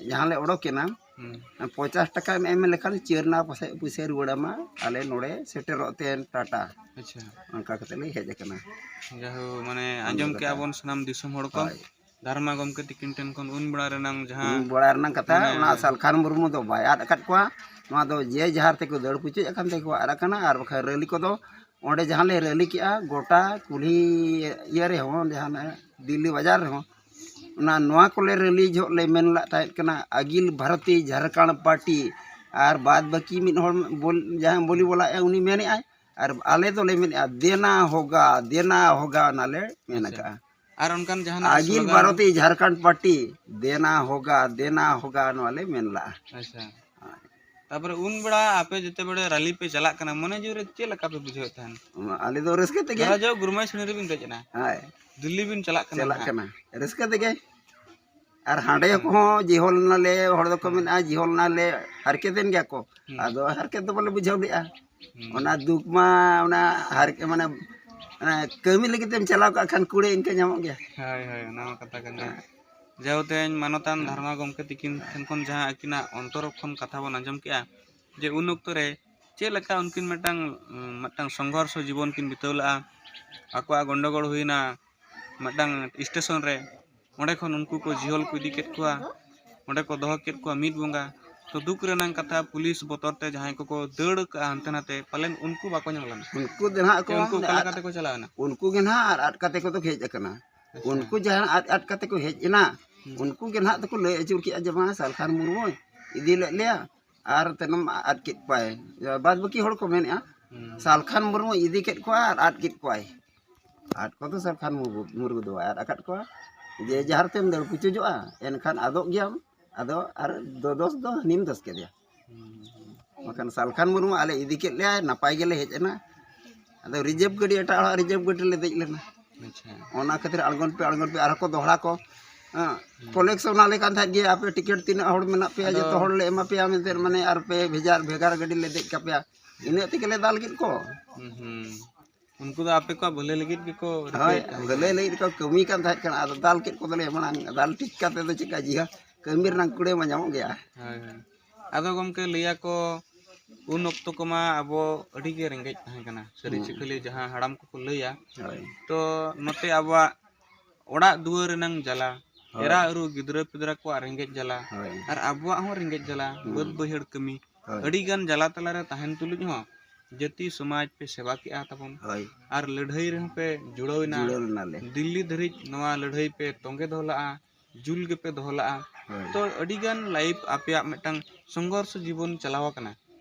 ᱡᱟᱦᱟᱸ ᱞᱮ ᱚᱰᱚᱠᱮᱱᱟ, ᱦᱩᱸ᱾ ᱯᱚᱧᱪᱟᱥ ᱴᱟᱠᱟᱢ ᱮᱢ ᱞᱮᱠᱷᱟᱱ ᱪᱟᱹᱨ ᱟᱱᱟ ᱯᱚᱭᱥᱟ, ᱯᱩᱭᱥᱟᱹ ᱨᱩᱣᱟᱹᱲ ᱟᱢᱟ, ᱟᱞᱮ ᱱᱚᱰᱮ ᱥᱮᱴᱮᱨᱚᱜ ᱛᱮ ᱴᱟᱴᱟ᱾ ᱟᱪᱪᱷᱟ᱾ ᱚᱱᱠᱟ ᱠᱟᱛᱮ ᱞᱮ ᱦᱮᱡ ᱟᱠᱟᱱᱟ᱾ ᱡᱟᱦᱳ, ᱢᱟᱱᱮ, ᱚᱱᱠᱟ ᱟᱸᱡᱚᱢ ᱠᱮᱜᱼᱟ ᱠᱟᱛᱷᱟ᱾ ᱵᱚᱱ ᱥᱟᱱᱟᱢ ᱫᱤᱥᱚᱢ ᱦᱚᱲ ᱠᱚ, ᱦᱳᱭ᱾ ᱫᱷᱟᱨᱢᱟ ᱜᱚᱢᱠᱮ ᱛᱤᱠᱤᱱ ᱴᱷᱮᱱ ᱠᱷᱚᱱ ᱩᱱ ᱵᱮᱲᱟ ᱨᱮᱱᱟᱝ ᱡᱟᱦᱟᱸ ᱩᱱ ᱵᱮᱲᱟ ᱨᱮᱱᱟᱝ ᱠᱟᱛᱷᱟ, ᱢᱟᱱᱮ ᱚᱱᱟ ᱥᱟᱞᱠᱷᱟᱱ ᱢᱩᱨᱢᱩ ᱫᱚ ᱵᱟᱭ ᱟᱫ ᱟᱠᱟᱫ ᱠᱚᱣᱟ᱾ ᱱᱚᱣᱟ ᱫᱚ ᱡᱮ ᱡᱟᱦᱟᱨ ᱛᱮᱠᱚ ᱫᱟᱹᱲ ᱯᱩᱪᱩᱡ ᱟᱠᱟᱱ ᱛᱮᱜᱮ ᱠᱚ ᱟᱫ ᱟᱠᱟᱱᱟ, ᱟᱨ ᱵᱟᱠᱷᱟᱱ ᱨᱮᱞᱤ ᱠᱚᱫᱚ ᱚᱸᱰᱮ ᱡᱟᱦᱟᱸ ᱞᱮ ᱨᱮᱞᱤ ᱠᱮᱜᱼᱟ, ᱜᱚᱴᱟ ᱠᱩᱞᱦᱤ ᱤᱭᱟᱹ ᱨᱮᱦᱚᱸ, ᱡᱟᱦᱟᱸ ᱫᱤᱞᱞᱤ ᱵᱟᱡᱟᱨ ᱨᱮᱦᱚᱸ, ᱚᱱᱟ ᱱᱚᱣᱟ ᱠᱚᱞᱮ ᱨᱮᱞᱤ ᱡᱚᱦᱚᱜ ᱞᱮ ᱢᱮᱱ ᱞᱮᱫ ᱛᱟᱦᱮᱸᱫ ᱠᱟᱱᱟ, ᱟᱜᱤᱞ ᱵᱷᱟᱨᱚᱛᱤ ᱡᱷᱟᱨᱠᱷᱚᱸᱰ ᱯᱟᱨᱴᱤ, ᱟᱨ ᱵᱟᱫ ᱵᱟᱹᱠᱤ ᱢᱤᱫ ᱦᱚᱲ ᱵᱚᱞ-, ᱡᱟᱦᱟᱸᱭ ᱵᱚᱞᱤ ᱵᱚᱞᱟᱭᱮᱫᱼᱟ, ᱩᱱᱤ ᱢᱮᱱᱮᱫᱼᱟᱭ, ᱟᱨ ᱟᱞᱮ ᱫᱚᱞᱮ ᱢᱮᱱᱮᱫᱼᱟ, ᱫᱮᱱᱟ ᱦᱳᱜᱟ, ᱫᱮᱱᱟ ᱦᱳᱜᱟ, ᱚᱱᱟᱞᱮ ᱢᱮᱱ ᱟᱪᱪᱷᱟ᱾ ᱟᱠᱟᱜᱼᱟ᱾ ᱟᱨ ᱚᱱᱠᱟᱱ ᱡᱟᱦᱟᱱᱟᱜ ᱟᱜᱤᱞ ᱥᱞᱳᱜᱟᱱ? ᱵᱷᱟᱨᱚᱛᱤ ᱡᱷᱟᱨᱠᱷᱚᱸᱰ ᱯᱟᱨᱴᱤ, ᱫᱮᱱᱟ ᱦᱳᱜᱟ, ᱫᱮᱱᱟ ᱦᱳᱜᱟ, ᱱᱚᱣᱟ ᱞᱮ ᱢᱮᱱ ᱞᱟᱜᱼᱟ᱾ ᱟᱪᱪᱷᱟ᱾ ᱛᱟᱯᱚᱨᱮ ᱩᱱ ᱵᱮᱲᱟ ᱟᱯᱮ ᱡᱮᱛᱮ ᱵᱮᱲᱮ ᱨᱟᱞᱤ ᱯᱮ ᱪᱟᱞᱟᱜ ᱠᱟᱱᱟ, ᱢᱚᱱᱮ ᱡᱤᱣᱤ ᱨᱮ ᱪᱮᱫ ᱞᱮᱠᱟ ᱯᱮ ᱵᱩᱡᱷᱟᱹᱣᱮᱫ ᱛᱟᱦᱮᱱ? ᱟᱞᱮ ᱫᱚ ᱨᱟᱹᱥᱠᱟᱹ ᱛᱮᱜᱮ᱾ ᱫᱷᱚᱨᱟ ᱡᱟᱣ ᱜᱩᱨᱢᱟᱭ ᱥᱩᱱᱤ ᱨᱮᱵᱤᱱ ᱫᱮᱡ ᱮᱱᱟ᱾ ᱦᱳᱭ᱾ ᱫᱤᱞᱞᱤ ᱵᱤᱱ ᱪᱟᱞᱟᱜ ᱠᱟᱱᱟ ᱪᱟᱞᱟᱜ ᱱᱟᱦᱟᱜ᱾ ᱠᱟᱱᱟ᱾ ᱨᱟᱹᱥᱠᱟᱹ ᱛᱮᱜᱮ᱾ ᱟᱨ ᱦᱟᱸᱰᱮ ᱦᱮᱸ᱾ ᱠᱚᱦᱚᱸ ᱡᱤᱦᱚᱞ ᱱᱟᱞᱮ, ᱦᱚᱲ ᱫᱚᱠᱚ ᱦᱮᱸ᱾ ᱢᱮᱱᱟ, ᱡᱤᱦᱚᱞ ᱱᱟᱞᱮ, ᱦᱟᱨᱠᱮᱛ ᱮᱱ ᱜᱮᱭᱟ ᱠᱚ᱾ ᱦᱮᱸ᱾ ᱟᱫᱚ ᱦᱟᱨᱠᱮᱛ ᱫᱚ ᱵᱟᱞᱮ ᱵᱩᱡᱷᱟᱹᱣ ᱞᱮᱜᱼᱟ᱾ ᱦᱮᱸ᱾ ᱚᱱᱟ ᱫᱩᱠ ᱢᱟ, ᱚᱱᱟ ᱦᱟᱨᱠᱮᱛ, ᱢᱟᱱᱮ, ᱚᱱᱟ ᱠᱟᱹᱢᱤ ᱞᱟᱹᱜᱤᱫ ᱛᱮᱢ ᱪᱟᱞᱟᱣ ᱠᱟᱜ ᱠᱷᱟᱱ ᱠᱩᱲᱟᱹᱭ ᱤᱱᱠᱟᱹ ᱧᱟᱢᱚᱜ ᱜᱮᱭᱟ᱾ ᱦᱳᱭ, ᱦᱳᱭ, ᱚᱱᱟ ᱢᱟ ᱠᱟᱛᱷᱟ ᱠᱟᱱ ᱜᱮ᱾ ᱦᱮᱸ᱾ ᱡᱟᱣ ᱛᱮᱦᱮᱧ ᱢᱟᱱᱚᱛᱟᱱ ᱦᱮᱸ᱾ ᱫᱷᱟᱨᱢᱟ ᱜᱚᱢᱠᱮ ᱛᱤᱠᱤᱱ ᱦᱮᱸ᱾ ᱴᱷᱮᱱ ᱠᱷᱚᱱ ᱡᱟᱦᱟᱸ ᱟᱹᱠᱤᱱᱟᱜ ᱚᱱᱛᱚᱨ ᱠᱷᱚᱱ ᱠᱟᱛᱷᱟ ᱵᱚᱱ ᱟᱸᱡᱚᱢ ᱠᱮᱜᱼᱟ, ᱡᱮ ᱩᱱ ᱚᱠᱛᱚ ᱨᱮ ᱪᱮᱫ ᱞᱮᱠᱟ ᱩᱱᱠᱤᱱ ᱢᱤᱫᱴᱟᱝ, ᱢᱤᱫᱴᱟᱝ ᱥᱚᱝᱜᱷᱚᱨᱥᱚ ᱡᱤᱵᱚᱱ ᱠᱤᱱ ᱵᱤᱛᱟᱹᱣ ᱞᱮᱜᱼᱟ, ᱟᱠᱚᱣᱟᱜ ᱜᱚᱱᱰᱚᱜᱳᱲ ᱦᱩᱭᱱᱟ ᱢᱤᱫᱴᱟᱝ ᱥᱴᱮᱥᱚᱱ ᱨᱮ, ᱚᱸᱰᱮ ᱠᱷᱚᱱ ᱩᱱᱠᱩ ᱠᱚ ᱡᱤᱦᱚᱞ ᱠᱚ ᱤᱫᱤ ᱠᱮᱫ ᱠᱚᱣᱟ, ᱚᱸᱰᱮ ᱠᱚ ᱫᱚᱦᱚ ᱠᱮᱫ ᱠᱚᱣᱟ ᱢᱤᱫ ᱵᱚᱸᱜᱟ᱾ ᱛᱚ, ᱫᱩᱠ ᱨᱮᱱᱟᱜ ᱠᱟᱛᱷᱟ, ᱯᱩᱞᱤᱥ ᱵᱚᱛᱚᱨ ᱛᱮ ᱡᱟᱦᱟᱸᱭ ᱠᱚᱠᱚ ᱫᱟᱹᱲ ᱠᱟᱜᱼᱟ ᱦᱟᱱᱛᱮ ᱱᱟᱛᱮ, ᱯᱟᱞᱮᱱ ᱩᱱᱠᱩ ᱵᱟᱠᱚ ᱧᱟᱢ ᱞᱮᱱᱟ᱾ ᱩᱱᱠᱩ ᱫᱚ ᱱᱟᱦᱟᱜ ᱪᱮ ᱠᱚ ᱩᱱᱠᱩ ᱚᱠᱟ ᱟᱫ, ᱞᱮᱠᱟ ᱛᱮᱠᱚ ᱪᱟᱞᱟᱣ ᱮᱱᱟ? ᱩᱱᱠᱩ ᱜᱮ ᱱᱟᱦᱟᱜ ᱟᱫ, ᱟᱫ ᱠᱟᱛᱮ ᱠᱚᱫᱚ ᱦᱮᱡ ᱟᱠᱟᱱᱟ᱾ ᱟᱪᱪᱷᱟ᱾ ᱩᱱᱠᱩ ᱡᱟᱦᱟᱸ ᱟᱫ, ᱟᱫ ᱠᱟᱛᱮ ᱠᱚ ᱦᱮᱡ ᱮᱱᱟ, ᱦᱩᱸ᱾ ᱩᱱᱠᱩ ᱜᱮ ᱱᱟᱦᱟᱜ ᱫᱚᱠᱚ ᱞᱟᱹᱭ ᱟᱹᱪᱩᱨ ᱠᱮᱜᱼᱟ ᱡᱮ, "ᱵᱟᱝ, ᱥᱟᱞᱠᱷᱟᱱ ᱢᱩᱨᱢᱩᱭ ᱤᱫᱤ ᱞᱮᱫ ᱞᱮᱭᱟ ᱟᱨ ᱛᱟᱭᱱᱚᱢ ᱟᱫ ᱠᱮᱫ ᱠᱚᱣᱟᱭ᱾" ᱵᱟᱫ ᱵᱟᱹᱠᱤ ᱦᱚᱲ ᱠᱚ ᱢᱮᱱᱮᱜᱼᱟ, ᱦᱩᱸ᱾ "ᱥᱟᱞᱠᱷᱟᱱ ᱢᱩᱨᱢᱩᱭ ᱤᱫᱤ ᱠᱮᱫ ᱠᱚᱣᱟ ᱟᱨ ᱟᱫ ᱠᱮᱫ ᱠᱚᱣᱟᱭ᱾" ᱟᱫ ᱠᱚᱫᱚ ᱥᱟᱞᱠᱷᱟᱱ ᱢᱩᱨᱢᱩ, ᱢᱩᱨᱢᱩ ᱫᱚ ᱵᱟᱭ ᱟᱫ ᱟᱠᱟᱫ ᱠᱚᱣᱟ᱾ ᱡᱮ ᱡᱟᱦᱟᱨ ᱛᱮᱢ ᱫᱟᱹᱲ ᱯᱩᱪᱩᱡᱚᱜᱼᱟ, ᱮᱱᱠᱷᱟᱱ ᱟᱫᱚᱜ ᱜᱮᱭᱟᱢ᱾ ᱟᱫᱚ ᱟᱨ ᱫᱚ-, ᱫᱚᱥ ᱫᱚ ᱦᱟᱹᱱᱤᱢ ᱫᱚᱥ ᱠᱮᱫᱮᱭᱟ᱾ ᱦᱩᱸ, ᱦᱩᱸ᱾ ᱵᱟᱠᱷᱟᱱ ᱥᱟᱞᱠᱷᱟᱱ ᱢᱩᱨᱢᱩ ᱟᱞᱮ ᱤᱫᱤ ᱠᱮᱫ ᱞᱮᱭᱟᱭ, ᱱᱟᱯᱟᱭ ᱜᱮᱞᱮ ᱦᱮᱡ ᱮᱱᱟ᱾ ᱟᱫᱚ ᱨᱤᱡᱟᱹᱵᱷ ᱜᱟᱹᱰᱤ, ᱮᱴᱟᱜ ᱦᱚᱲᱟᱜ ᱨᱤᱡᱟᱹᱵᱷ ᱜᱟᱹᱰᱤ ᱨᱮᱞᱮ ᱫᱮᱡ ᱞᱮᱱᱟ᱾ ᱟᱪᱪᱷᱟ᱾ ᱚᱱᱟ ᱠᱷᱟᱹᱛᱤᱨ ᱟᱬᱜᱚᱱ ᱯᱮ, ᱟᱬᱜᱚᱱ ᱯᱮ, ᱟᱨᱦᱚᱸ ᱠᱚ ᱫᱚᱦᱲᱟ ᱠᱚ, ᱦᱮᱸ, ᱦᱩᱸ᱾ ᱠᱚᱞᱮᱠᱥᱚᱱ ᱟᱞᱮ ᱠᱟᱱ ᱛᱟᱦᱮᱸᱫ ᱜᱮ, ᱟᱯᱮ ᱴᱤᱠᱤᱴ ᱛᱤᱱᱟᱹᱜ ᱦᱚᱲ ᱢᱮᱱᱟᱜ ᱯᱮᱭᱟ, ᱟᱫᱚ ᱡᱚᱛᱚ ᱦᱚᱲ ᱞᱮ ᱮᱢᱟ ᱯᱮᱭᱟ ᱢᱮᱱᱛᱮ, ᱢᱟᱱᱮ, ᱟᱨ ᱯᱮ ᱵᱷᱮᱡᱟᱨ ᱵᱷᱮᱜᱟᱨ ᱜᱟᱹᱰᱤ ᱞᱮ ᱫᱮᱡ ᱠᱟᱯᱮᱭᱟ, ᱤᱱᱟᱹᱜ ᱛᱮᱜᱮ ᱞᱮ ᱫᱟᱞ ᱠᱮᱫ ᱠᱚ᱾ ᱦᱩᱸ, ᱦᱩᱸ᱾ ᱩᱱᱠᱩ ᱫᱚ ᱟᱯᱮ ᱠᱚᱣᱟᱜ ᱵᱷᱟᱹᱞᱟᱹᱭ ᱞᱟᱹᱜᱤᱫ ᱜᱮᱠᱚ ᱦᱳᱭ, ᱨᱤᱠᱟᱹᱭᱮᱫ ᱛᱟᱦᱮᱸ ᱵᱷᱟᱹᱞᱟᱹᱭ ᱠᱟᱱᱟ᱾ ᱞᱟᱹᱜᱤᱫ ᱠᱚ ᱠᱟᱹᱢᱤ ᱠᱟᱱ ᱛᱟᱦᱮᱸ ᱠᱟᱱᱟ, ᱟᱫᱚ ᱫᱟᱞ ᱠᱮᱫ ᱠᱚ ᱫᱚᱞᱮ ᱢᱟᱲᱟᱝ, ᱫᱟᱞ ᱴᱷᱤᱠ ᱠᱟᱛᱮ ᱫᱚ ᱪᱮᱫ ᱠᱟ ᱡᱤᱦᱟ ᱠᱟᱹᱢᱤ ᱨᱮᱱᱟᱜ ᱠᱩᱲᱟᱹᱭ ᱢᱟ ᱧᱟᱢᱚᱜ ᱜᱮᱭᱟ᱾ ᱦᱳᱭ, ᱦᱳᱭ᱾ ᱟᱫᱚ ᱜᱚᱢᱠᱮ, ᱞᱟᱹᱭᱟᱠᱚ ᱩᱱ ᱚᱠᱛᱚ ᱠᱚᱢᱟ ᱟᱵᱚ ᱟᱹᱰᱤ ᱜᱮ ᱨᱮᱸᱜᱮᱡ ᱛᱟᱦᱮᱸ ᱠᱟᱱᱟ, ᱥᱟᱹᱨᱤ ᱦᱩᱸ᱾ ᱪᱤᱠᱟᱹᱞᱤ ᱡᱟᱦᱟᱸ ᱦᱟᱲᱟᱢ ᱠᱚᱠᱚ ᱞᱟᱹᱭᱟ᱾ ᱦᱳᱭ᱾ ᱛᱚ ᱱᱚᱛᱮ ᱟᱵᱚᱣᱟᱜ ᱚᱲᱟᱜ ᱫᱩᱣᱟᱹᱨ ᱨᱮᱱᱟᱝ ᱡᱟᱞᱟ, ᱦᱳᱭ᱾ ᱮᱨᱟ ᱩᱨᱩ ᱜᱤᱫᱽᱨᱟᱹ ᱯᱤᱫᱽᱨᱟᱹ ᱠᱚᱣᱟᱜ ᱨᱮᱸᱜᱮᱡ ᱡᱟᱞᱟ, ᱦᱳᱭ᱾ ᱟᱨ ᱟᱵᱚᱣᱟᱜ ᱦᱚᱸ ᱨᱮᱸᱜᱮᱡ ᱡᱟᱞᱟ, ᱦᱩᱸ᱾ ᱵᱟᱹᱫᱽ ᱵᱟᱹᱭᱦᱟᱹᱲ ᱠᱟᱹᱢᱤ, ᱦᱳᱭ᱾ ᱟᱹᱰᱤ ᱜᱟᱱ ᱡᱟᱞᱟ ᱛᱟᱞᱟᱨᱮ ᱛᱟᱦᱮᱱ ᱛᱩᱞᱩᱡ ᱦᱚᱸ ᱡᱟᱹᱛᱤ ᱥᱚᱢᱟᱡᱽ ᱯᱮ ᱥᱮᱵᱟ ᱠᱮᱜᱼᱟ ᱛᱟᱵᱚᱱ᱾ ᱦᱳᱭ᱾ ᱟᱨ ᱞᱟᱹᱲᱦᱟᱹᱭ ᱨᱮᱦᱚᱸ ᱯᱮ ᱡᱩᱲᱟᱹᱣ ᱮᱱᱟ᱾ ᱡᱩᱲᱟᱹᱣ ᱞᱮᱱᱟᱞᱮ᱾ ᱫᱤᱞᱞᱤ ᱫᱷᱟᱹᱨᱤᱡ ᱱᱚᱣᱟ ᱞᱟᱹᱲᱦᱟᱹᱭ ᱯᱮ ᱛᱚᱸᱜᱮ ᱫᱚᱦᱚ ᱞᱟᱜᱼᱟ, ᱡᱩᱞ ᱜᱮᱯᱮ ᱫᱚᱦᱚ ᱞᱟᱜᱼᱟ᱾ ᱦᱳᱭ᱾ ᱛᱚ ᱟᱹᱰᱤ ᱜᱟᱱ ᱞᱟᱭᱤᱯᱷ ᱟᱯᱮᱭᱟᱜ ᱢᱤᱫᱴᱟᱝ ᱥᱚᱝᱜᱷᱚᱨᱥ ᱡᱤᱵᱚᱱ ᱪᱟᱞᱟᱣ ᱟᱠᱟᱱᱟ᱾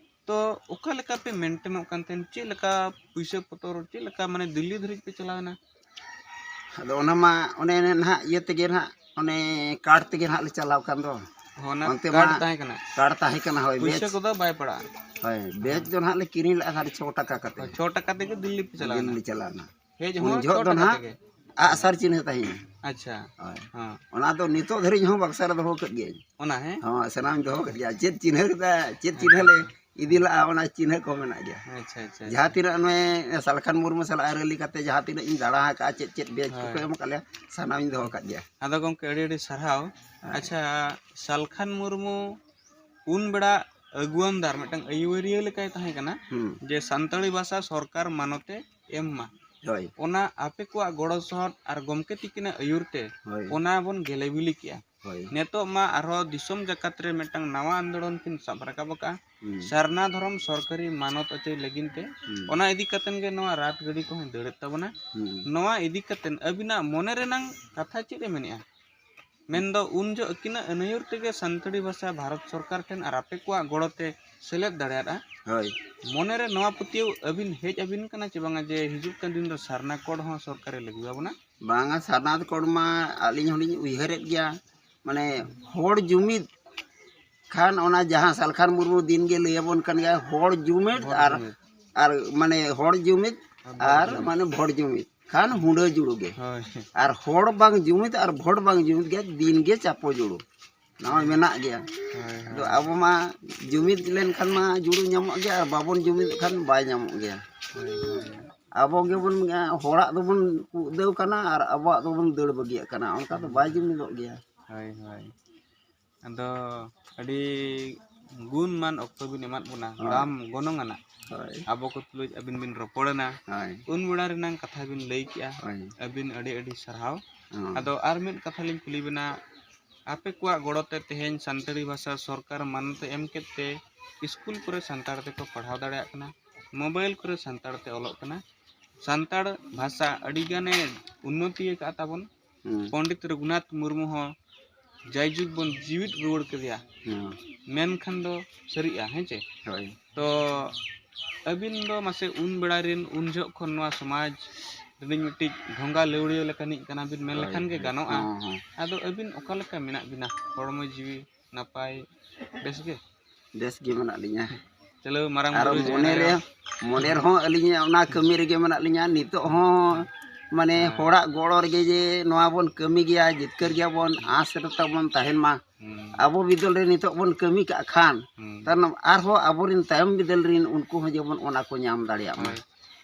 ᱛᱚ ᱚᱠᱟ ᱞᱮᱠᱟ ᱯᱮ ᱢᱮᱱᱴᱮᱱᱚᱜ ᱠᱟᱱ ᱛᱟᱦᱮᱸᱱ? ᱪᱮᱫ ᱞᱮᱠᱟ ᱯᱩᱭᱥᱟᱹ ᱯᱚᱛᱚᱨ, ᱪᱮᱫ ᱞᱮᱠᱟ ᱢᱟᱱᱮ ᱫᱤᱞᱞᱤ ᱫᱷᱟᱹᱨᱤᱡ ᱯᱮ ᱪᱟᱞᱟᱣ ᱮᱱᱟ? ᱟᱫᱚ ᱚᱱᱟ ᱢᱟ ᱚᱱᱮ ᱱᱟᱦᱟᱜ ᱤᱭᱟᱹ ᱛᱮᱜᱮ ᱱᱟᱦᱟᱜ, ᱚᱱᱮ ᱠᱟᱨᱰ ᱛᱮᱜᱮ ᱱᱟᱦᱟᱜ ᱞᱮ ᱪᱟᱞᱟᱣ ᱠᱟᱱ ᱫᱚ᱾ ᱦᱚᱸ, ᱚᱱᱟ ᱚᱱᱛᱮ ᱠᱟᱨᱰ ᱢᱟ ᱛᱟᱦᱮᱸ ᱠᱟᱱᱟ? ᱠᱟᱨᱰ ᱛᱟᱦᱮᱸ ᱠᱟᱱᱟ, ᱦᱳᱭ, ᱯᱩᱭᱥᱟᱹ ᱵᱮᱪ᱾ ᱠᱚᱫᱚ ᱵᱟᱭ ᱯᱟᱲᱟᱜᱼᱟ? ᱦᱳᱭ, ᱵᱮᱪ ᱦᱮᱸ᱾ ᱫᱚ ᱱᱟᱦᱟᱜ ᱞᱮ ᱠᱤᱨᱤᱧ ᱞᱮᱫᱼᱟ ᱥᱟᱲᱮ ᱪᱷᱚ ᱴᱟᱠᱟ ᱠᱟᱛᱮ᱾ ᱦᱳᱭ, ᱪᱷᱚ ᱴᱟᱠᱟ ᱛᱮᱜᱮ ᱫᱤᱞᱞᱤ ᱯᱮ ᱪᱟᱞᱟᱣ ᱮᱱᱟ? ᱫᱤᱞᱞᱤ ᱪᱟᱞᱟᱣ ᱮᱱᱟ᱾ ᱦᱮᱡ ᱩᱱ ᱦᱚᱸ ᱡᱚᱦᱚᱜ ᱪᱷᱚ ᱫᱚ ᱴᱟᱠᱟ ᱱᱟᱦᱟᱜ ᱛᱮᱜᱮ? ᱟᱜᱼᱥᱟᱨ ᱪᱤᱱᱦᱟᱹ ᱛᱟᱦᱮᱸᱭᱮᱱᱟ᱾ ᱟᱪᱪᱷᱟ᱾ ᱦᱳᱭ᱾ ᱦᱚᱸ᱾ ᱚᱱᱟ ᱫᱚ ᱱᱤᱛᱚᱜ ᱫᱷᱟᱹᱨᱤᱡ ᱦᱚᱸ ᱵᱟᱠᱥᱟ ᱨᱮ ᱫᱚᱦᱚ ᱠᱟᱜ ᱜᱤᱭᱟᱹᱧ᱾ ᱚᱱᱟ, ᱦᱮᱸ? ᱦᱚᱸ, ᱥᱟᱱᱟᱢ ᱫᱚᱦᱚ ᱠᱟᱜ ᱜᱮᱭᱟ᱾ ᱪᱮᱫ ᱪᱤᱱᱦᱟᱹ ᱠᱮᱫᱟ, ᱪᱮᱫ ᱪᱤᱱᱦᱟᱹ ᱟᱪᱪᱷᱟ᱾ ᱞᱮ ᱤᱫᱤ ᱞᱟᱜᱼᱟ, ᱚᱱᱟ ᱪᱤᱱᱦᱟᱹ ᱠᱚ ᱢᱮᱱᱟᱜ ᱜᱮᱭᱟ᱾ ᱟᱪᱪᱷᱟ, ᱟᱪᱪᱷᱟ, ᱡᱟᱦᱟᱸ ᱟᱪᱪᱷᱟ᱾ ᱛᱤᱱᱟᱹᱜ ᱱᱩᱭ ᱥᱟᱞᱠᱷᱟᱱ ᱢᱩᱨᱢᱩ ᱥᱟᱞᱟᱜ ᱨᱮᱞᱤ ᱠᱟᱛᱮ ᱡᱟᱦᱟᱸ ᱛᱤᱱᱟᱹᱜ ᱤᱧ ᱫᱟᱬᱟ ᱟᱠᱟᱫᱼᱟ, ᱪᱮᱫ ᱪᱮᱫ ᱵᱮᱪ ᱠᱚᱠᱚ ᱦᱳᱭ᱾ ᱮᱢ ᱟᱠᱟᱫ ᱞᱮᱭᱟ, ᱥᱟᱱᱟᱢᱤᱧ ᱫᱚᱦᱚ ᱠᱟᱜ ᱜᱮᱭᱟ᱾ ᱟᱫᱚ ᱜᱚᱢᱠᱮ, ᱟᱹᱰᱤ ᱟᱹᱰᱤ ᱥᱟᱨᱦᱟᱣ᱾ ᱦᱳᱭ᱾ ᱟᱪᱪᱷᱟ, ᱥᱟᱞᱠᱷᱟᱱ ᱢᱩᱨᱢᱩ ᱩᱱ ᱵᱮᱲᱟ ᱟᱹᱜᱩᱣᱟᱹᱱᱫᱟᱨ, ᱢᱤᱫᱴᱟᱝ ᱟᱹᱭᱩᱨᱤᱭᱟᱹ ᱞᱮᱠᱟᱭ ᱛᱟᱦᱮᱸ ᱠᱟᱱᱟ, ᱦᱩᱸ᱾ ᱡᱮ ᱥᱟᱱᱛᱟᱲᱤ ᱵᱷᱟᱥᱟ ᱥᱚᱨᱠᱟᱨ ᱢᱟᱱᱚᱛᱮ ᱮᱢ ᱢᱟ᱾ ᱦᱳᱭ᱾ ᱚᱱᱟ ᱟᱯᱮ ᱠᱚᱣᱟᱜ ᱜᱚᱲᱚ ᱥᱚᱦᱚᱫ ᱟᱨ ᱜᱚᱢᱠᱮ ᱛᱤᱠᱤᱱᱟᱜ ᱟᱹᱭᱩᱨ ᱛᱮ ᱦᱳᱭ᱾ ᱚᱱᱟ ᱵᱚᱱ ᱜᱮᱞᱮ ᱵᱤᱞᱤ ᱠᱮᱜᱼᱟ᱾ ᱦᱳᱭ᱾ ᱱᱤᱛᱚᱜ ᱢᱟ ᱟᱨᱦᱚᱸ ᱫᱤᱥᱚᱢ ᱡᱟᱠᱟᱛ ᱨᱮ ᱢᱤᱫᱴᱟᱝ ᱱᱟᱣᱟ ᱟᱱᱫᱳᱞᱚᱱ ᱠᱤᱱ ᱥᱟᱵ ᱨᱟᱠᱟᱵ ᱟᱠᱟᱜᱼᱟ, ᱦᱩᱸ᱾ ᱥᱟᱨᱱᱟ ᱫᱷᱚᱨᱚᱢ ᱥᱚᱨᱠᱟᱨᱤ ᱢᱟᱱᱚᱛ ᱚᱪᱚᱭ ᱞᱟᱹᱜᱤᱫ ᱛᱮ᱾ ᱦᱩᱸ᱾ ᱚᱱᱟ ᱤᱫᱤ ᱠᱟᱛᱮᱱ ᱜᱮ ᱱᱚᱣᱟ ᱨᱟᱛ ᱜᱟᱹᱰᱤ ᱠᱚᱦᱚᱸ ᱫᱟᱹᱲᱮᱫ ᱛᱟᱵᱚᱱᱟ᱾ ᱦᱩᱸ᱾ ᱱᱚᱣᱟ ᱤᱫᱤ ᱠᱟᱛᱮᱱ ᱟᱹᱵᱤᱱᱟᱜ ᱢᱚᱱᱮ ᱨᱮᱱᱟᱝ ᱠᱟᱛᱷᱟ ᱪᱮᱫ ᱮ ᱢᱮᱱᱮᱜᱼᱟ? ᱢᱮᱱᱫᱚ ᱩᱱ ᱡᱚᱦᱚᱜ ᱟᱹᱠᱤᱱᱟᱜ ᱟᱹᱱᱟᱹᱭᱩᱨ ᱛᱮᱜᱮ ᱥᱟᱱᱛᱟᱲᱤ ᱵᱷᱟᱥᱟ ᱵᱷᱟᱨᱚᱛ ᱥᱚᱨᱠᱟᱨ ᱴᱷᱮᱱ ᱟᱨ ᱟᱯᱮ ᱠᱚᱣᱟᱜ ᱜᱚᱲᱚ ᱛᱮ ᱥᱮᱞᱮᱫ ᱫᱟᱲᱮᱭᱟᱫᱼᱟ᱾ ᱦᱳᱭ᱾ ᱢᱚᱱᱮᱨᱮ ᱱᱚᱣᱟ ᱯᱟᱹᱛᱭᱟᱹᱣ ᱟᱹᱵᱤᱱ ᱦᱮᱡ ᱟᱹᱵᱤᱱ ᱠᱟᱱᱟ ᱪᱮ ᱵᱟᱝᱟ ᱡᱮ ᱦᱤᱡᱩᱜ ᱠᱟᱱ ᱫᱤᱱ ᱫᱚ ᱥᱟᱨᱱᱟ ᱠᱳᱰ ᱦᱚᱸ ᱥᱚᱨᱠᱟᱨᱮ ᱞᱟᱹᱜᱩ ᱟᱵᱚᱱᱟ? ᱵᱟᱝᱟ, ᱥᱟᱨᱱᱟ ᱠᱳᱰ ᱢᱟ ᱟᱹᱞᱤᱧ ᱦᱚᱸᱞᱤᱧ ᱩᱭᱦᱟᱹᱨᱮᱫ ᱜᱮᱭᱟ᱾ ᱢᱟᱱᱮ ᱦᱚᱲ ᱡᱩᱢᱤᱫ ᱠᱷᱟᱱ ᱚᱱᱟ ᱡᱟᱦᱟᱸ ᱥᱟᱞᱠᱷᱟᱱ ᱢᱩᱨᱢᱩ ᱫᱤᱱ ᱜᱮ ᱞᱟᱹᱭ ᱟᱵᱚᱱ ᱠᱟᱱ ᱜᱮᱭᱟ, ᱦᱚᱲ ᱡᱩᱢᱤᱫ ᱦᱚᱲ ᱟᱨ, ᱡᱩᱢᱤᱫ᱾ ᱟᱨ ᱢᱟᱱᱮ ᱦᱚᱲ ᱡᱩᱢᱤᱫ ᱟᱨ ᱵᱷᱳᱴ ᱟᱨ ᱡᱩᱢᱤᱫ᱾ ᱢᱟᱱᱮ ᱵᱷᱳᱴ ᱡᱩᱢᱤᱫ᱾ ᱠᱷᱟᱱ ᱦᱩᱰᱟᱹ ᱡᱩᱲᱩ ᱜᱮ᱾ ᱦᱳᱭ᱾ ᱟᱨ ᱦᱚᱲ ᱵᱟᱝ ᱡᱩᱢᱤᱫ ᱟᱨ ᱵᱷᱳᱴ ᱵᱟᱝ ᱡᱩᱢᱤᱫ ᱜᱮ ᱫᱤᱱ ᱜᱮ ᱪᱟᱯᱚ ᱡᱩᱲᱩ᱾ ᱱᱚᱜᱼᱚᱭ ᱢᱮᱱᱟᱜ ᱜᱮᱭᱟ᱾ ᱦᱳᱭ, ᱟᱫᱚ ᱦᱳᱭ᱾ ᱟᱵᱚ ᱢᱟ ᱡᱩᱢᱤᱫ ᱞᱮᱱᱠᱷᱟᱱ ᱢᱟ ᱡᱩᱲᱩ ᱧᱟᱢᱚᱜ ᱜᱮᱭᱟ, ᱟᱨ ᱵᱟᱵᱚᱱ ᱡᱩᱢᱤᱫᱚᱜ ᱠᱷᱟᱱ ᱵᱟᱭ ᱧᱟᱢᱚᱜ ᱜᱮᱭᱟ᱾ ᱦᱳᱭ, ᱦᱳᱭ᱾ ᱟᱵᱚ ᱜᱮᱵᱚᱱ, ᱦᱚᱲᱟᱜ ᱫᱚᱵᱚᱱ ᱩᱫᱟᱹᱣ ᱠᱟᱱᱟ ᱟᱨ ᱟᱵᱚᱣᱟᱜ ᱫᱚᱵᱚᱱ ᱫᱟᱹᱲ ᱵᱟᱹᱜᱤᱭᱟᱜ ᱠᱟᱱᱟ, ᱚᱱᱠᱟ ᱫᱚ ᱵᱟᱭ ᱡᱩᱢᱤᱫᱚᱜ ᱜᱮᱭᱟ᱾ ᱦᱳᱭ, ᱦᱳᱭ᱾ ᱟᱫᱚ ᱟᱹᱰᱤ ᱜᱩᱱᱢᱟᱱ ᱚᱠᱛᱚ ᱵᱤᱱ ᱮᱢᱟᱫ ᱵᱚᱱᱟ, ᱦᱳᱭ᱾ ᱫᱟᱢ ᱜᱚᱱᱚᱝ ᱟᱱᱟᱜ᱾ ᱦᱳᱭ᱾ ᱟᱵᱚ ᱠᱚ ᱛᱩᱞᱩᱡ ᱟᱹᱵᱤᱱ ᱵᱤᱱ ᱨᱚᱯᱚᱲᱮᱱᱟ᱾ ᱦᱳᱭ᱾ ᱩᱱ ᱵᱮᱲᱟ ᱨᱮᱱᱟᱝ ᱠᱟᱛᱷᱟ ᱵᱤᱱ ᱞᱟᱹᱭ ᱠᱮᱜᱼᱟ᱾ ᱦᱳᱭ᱾ ᱟᱹᱵᱤᱱ ᱟᱹᱰᱤ ᱟᱹᱰᱤ ᱥᱟᱨᱦᱟᱣ᱾ ᱦᱳᱭ᱾ ᱟᱫᱚ ᱟᱨ ᱢᱤᱫ ᱠᱟᱛᱷᱟ ᱞᱤᱧ ᱠᱩᱞᱤ ᱵᱮᱱᱟ, ᱟᱯᱮ ᱠᱚᱣᱟᱜ ᱜᱚᱲᱚ ᱛᱮ ᱛᱮᱦᱮᱧ ᱥᱟᱱᱛᱟᱲᱤ ᱵᱷᱟᱥᱟ ᱥᱚᱨᱠᱟᱨ ᱢᱟᱱᱚᱛ ᱮ ᱮᱢ ᱠᱮᱫ ᱛᱮ ᱥᱠᱩᱞ ᱠᱚᱨᱮ ᱥᱟᱱᱛᱟᱲ ᱛᱮᱠᱚ ᱯᱟᱲᱦᱟᱣ ᱫᱟᱲᱮᱭᱟᱜ ᱠᱟᱱᱟ, ᱢᱳᱵᱟᱭᱤᱞ ᱠᱚᱨᱮ ᱥᱟᱱᱛᱟᱲ ᱛᱮ ᱚᱞᱚᱜ ᱠᱟᱱᱟ᱾ ᱥᱟᱱᱛᱟᱲ ᱵᱷᱟᱥᱟ ᱟᱹᱰᱤ ᱜᱟᱱᱮ ᱩᱱᱱᱚᱛᱤ ᱟᱠᱟᱫ ᱛᱟᱵᱚᱱ᱾ ᱦᱩᱸ᱾ ᱯᱚᱱᱰᱤᱛ ᱨᱚᱜᱷᱩᱱᱟᱛᱷ ᱢᱩᱨᱢᱩ ᱦᱚᱸ ᱡᱟᱭᱡᱩᱜᱽ ᱵᱚᱱ ᱡᱤᱣᱤᱫ ᱨᱩᱣᱟᱹᱲ ᱠᱮᱫᱮᱭᱟ᱾ ᱦᱩᱸ᱾ ᱢᱮᱱᱠᱷᱟᱱ ᱫᱚ ᱥᱟᱹᱨᱤᱜᱼᱟ, ᱦᱮᱸ ᱪᱮ? ᱦᱳᱭ᱾ ᱛᱚ ᱟᱹᱵᱤᱱ ᱫᱚ ᱢᱟᱥᱮ ᱩᱱ ᱵᱮᱲᱟ ᱨᱮᱱ, ᱩᱱ ᱡᱚᱦᱚᱜ ᱠᱷᱚᱱ ᱱᱚᱣᱟ ᱥᱚᱢᱟᱡᱽ ᱨᱤᱱᱤᱡ ᱢᱤᱫᱴᱤᱡ ᱰᱷᱚᱸᱜᱟ ᱞᱟᱹᱣᱲᱤᱭᱟᱹ ᱞᱮᱠᱟᱱᱤᱡ ᱠᱟᱱᱟ ᱵᱤᱱ ᱢᱮᱱ ᱦᱳᱭ, ᱞᱮᱠᱷᱟᱱ ᱜᱮ ᱦᱳᱭ᱾ ᱜᱟᱱᱚᱜᱼᱟ᱾ ᱦᱚᱸ, ᱦᱚᱸ᱾ ᱟᱫᱚ ᱟᱹᱵᱤᱱ ᱚᱠᱟ ᱞᱮᱠᱟ ᱢᱮᱱᱟᱜ ᱵᱤᱱᱟ? ᱦᱚᱲᱢᱚ ᱡᱤᱣᱤ ᱱᱟᱯᱟᱭ, ᱵᱮᱥ ᱜᱮ? ᱵᱮᱥ ᱜᱮ ᱢᱮᱱᱟᱜ ᱞᱤᱧᱟ᱾ ᱪᱚᱞᱚ, ᱢᱟᱨᱟᱝ ᱟᱨ ᱵᱩᱨᱩ ᱡᱟᱦᱮᱨ ᱢᱚᱱᱮ ᱨᱮ, ᱟᱭᱳ᱾ ᱢᱚᱱᱮ ᱨᱮᱦᱚᱸ ᱟᱹᱞᱤᱧᱟᱜ ᱚᱱᱟ ᱠᱟᱹᱢᱤ ᱨᱮᱜᱮ ᱢᱮᱱᱟᱜ ᱞᱤᱧᱟ ᱱᱤᱛᱚᱜ ᱦᱚᱸ, ᱢᱟᱱᱮ ᱦᱮᱸ᱾ ᱦᱚᱲᱟᱜ ᱜᱚᱲᱚ ᱨᱮᱜᱮ ᱡᱮ ᱱᱚᱣᱟ ᱵᱚᱱ ᱠᱟᱹᱢᱤ ᱜᱮᱭᱟ, ᱡᱤᱛᱠᱟᱹᱨ ᱜᱮᱭᱟ ᱵᱚᱱ, ᱟᱸᱥ ᱨᱮ ᱛᱟᱵᱚᱱ ᱛᱟᱦᱮᱱ ᱢᱟ᱾ ᱦᱩᱸ᱾ ᱟᱵᱚ ᱵᱤᱫᱟᱹᱞ ᱨᱮ ᱱᱤᱛᱚᱜ ᱵᱚᱱ ᱠᱟᱹᱢᱤ ᱠᱟᱜ ᱠᱷᱟᱱ, ᱦᱩᱸ᱾ ᱛᱟᱭᱱᱚᱢ ᱟᱨᱦᱚᱸ ᱟᱵᱚᱨᱮᱱ ᱛᱟᱭᱚᱢ ᱵᱤᱫᱟᱹᱞ ᱨᱮᱱ ᱩᱱᱠᱩ ᱦᱚᱸ ᱡᱮᱢᱚᱱ ᱚᱱᱟ ᱠᱚ ᱧᱟᱢ ᱫᱟᱲᱮᱭᱟᱜ ᱢᱟ᱾ ᱦᱳᱭ᱾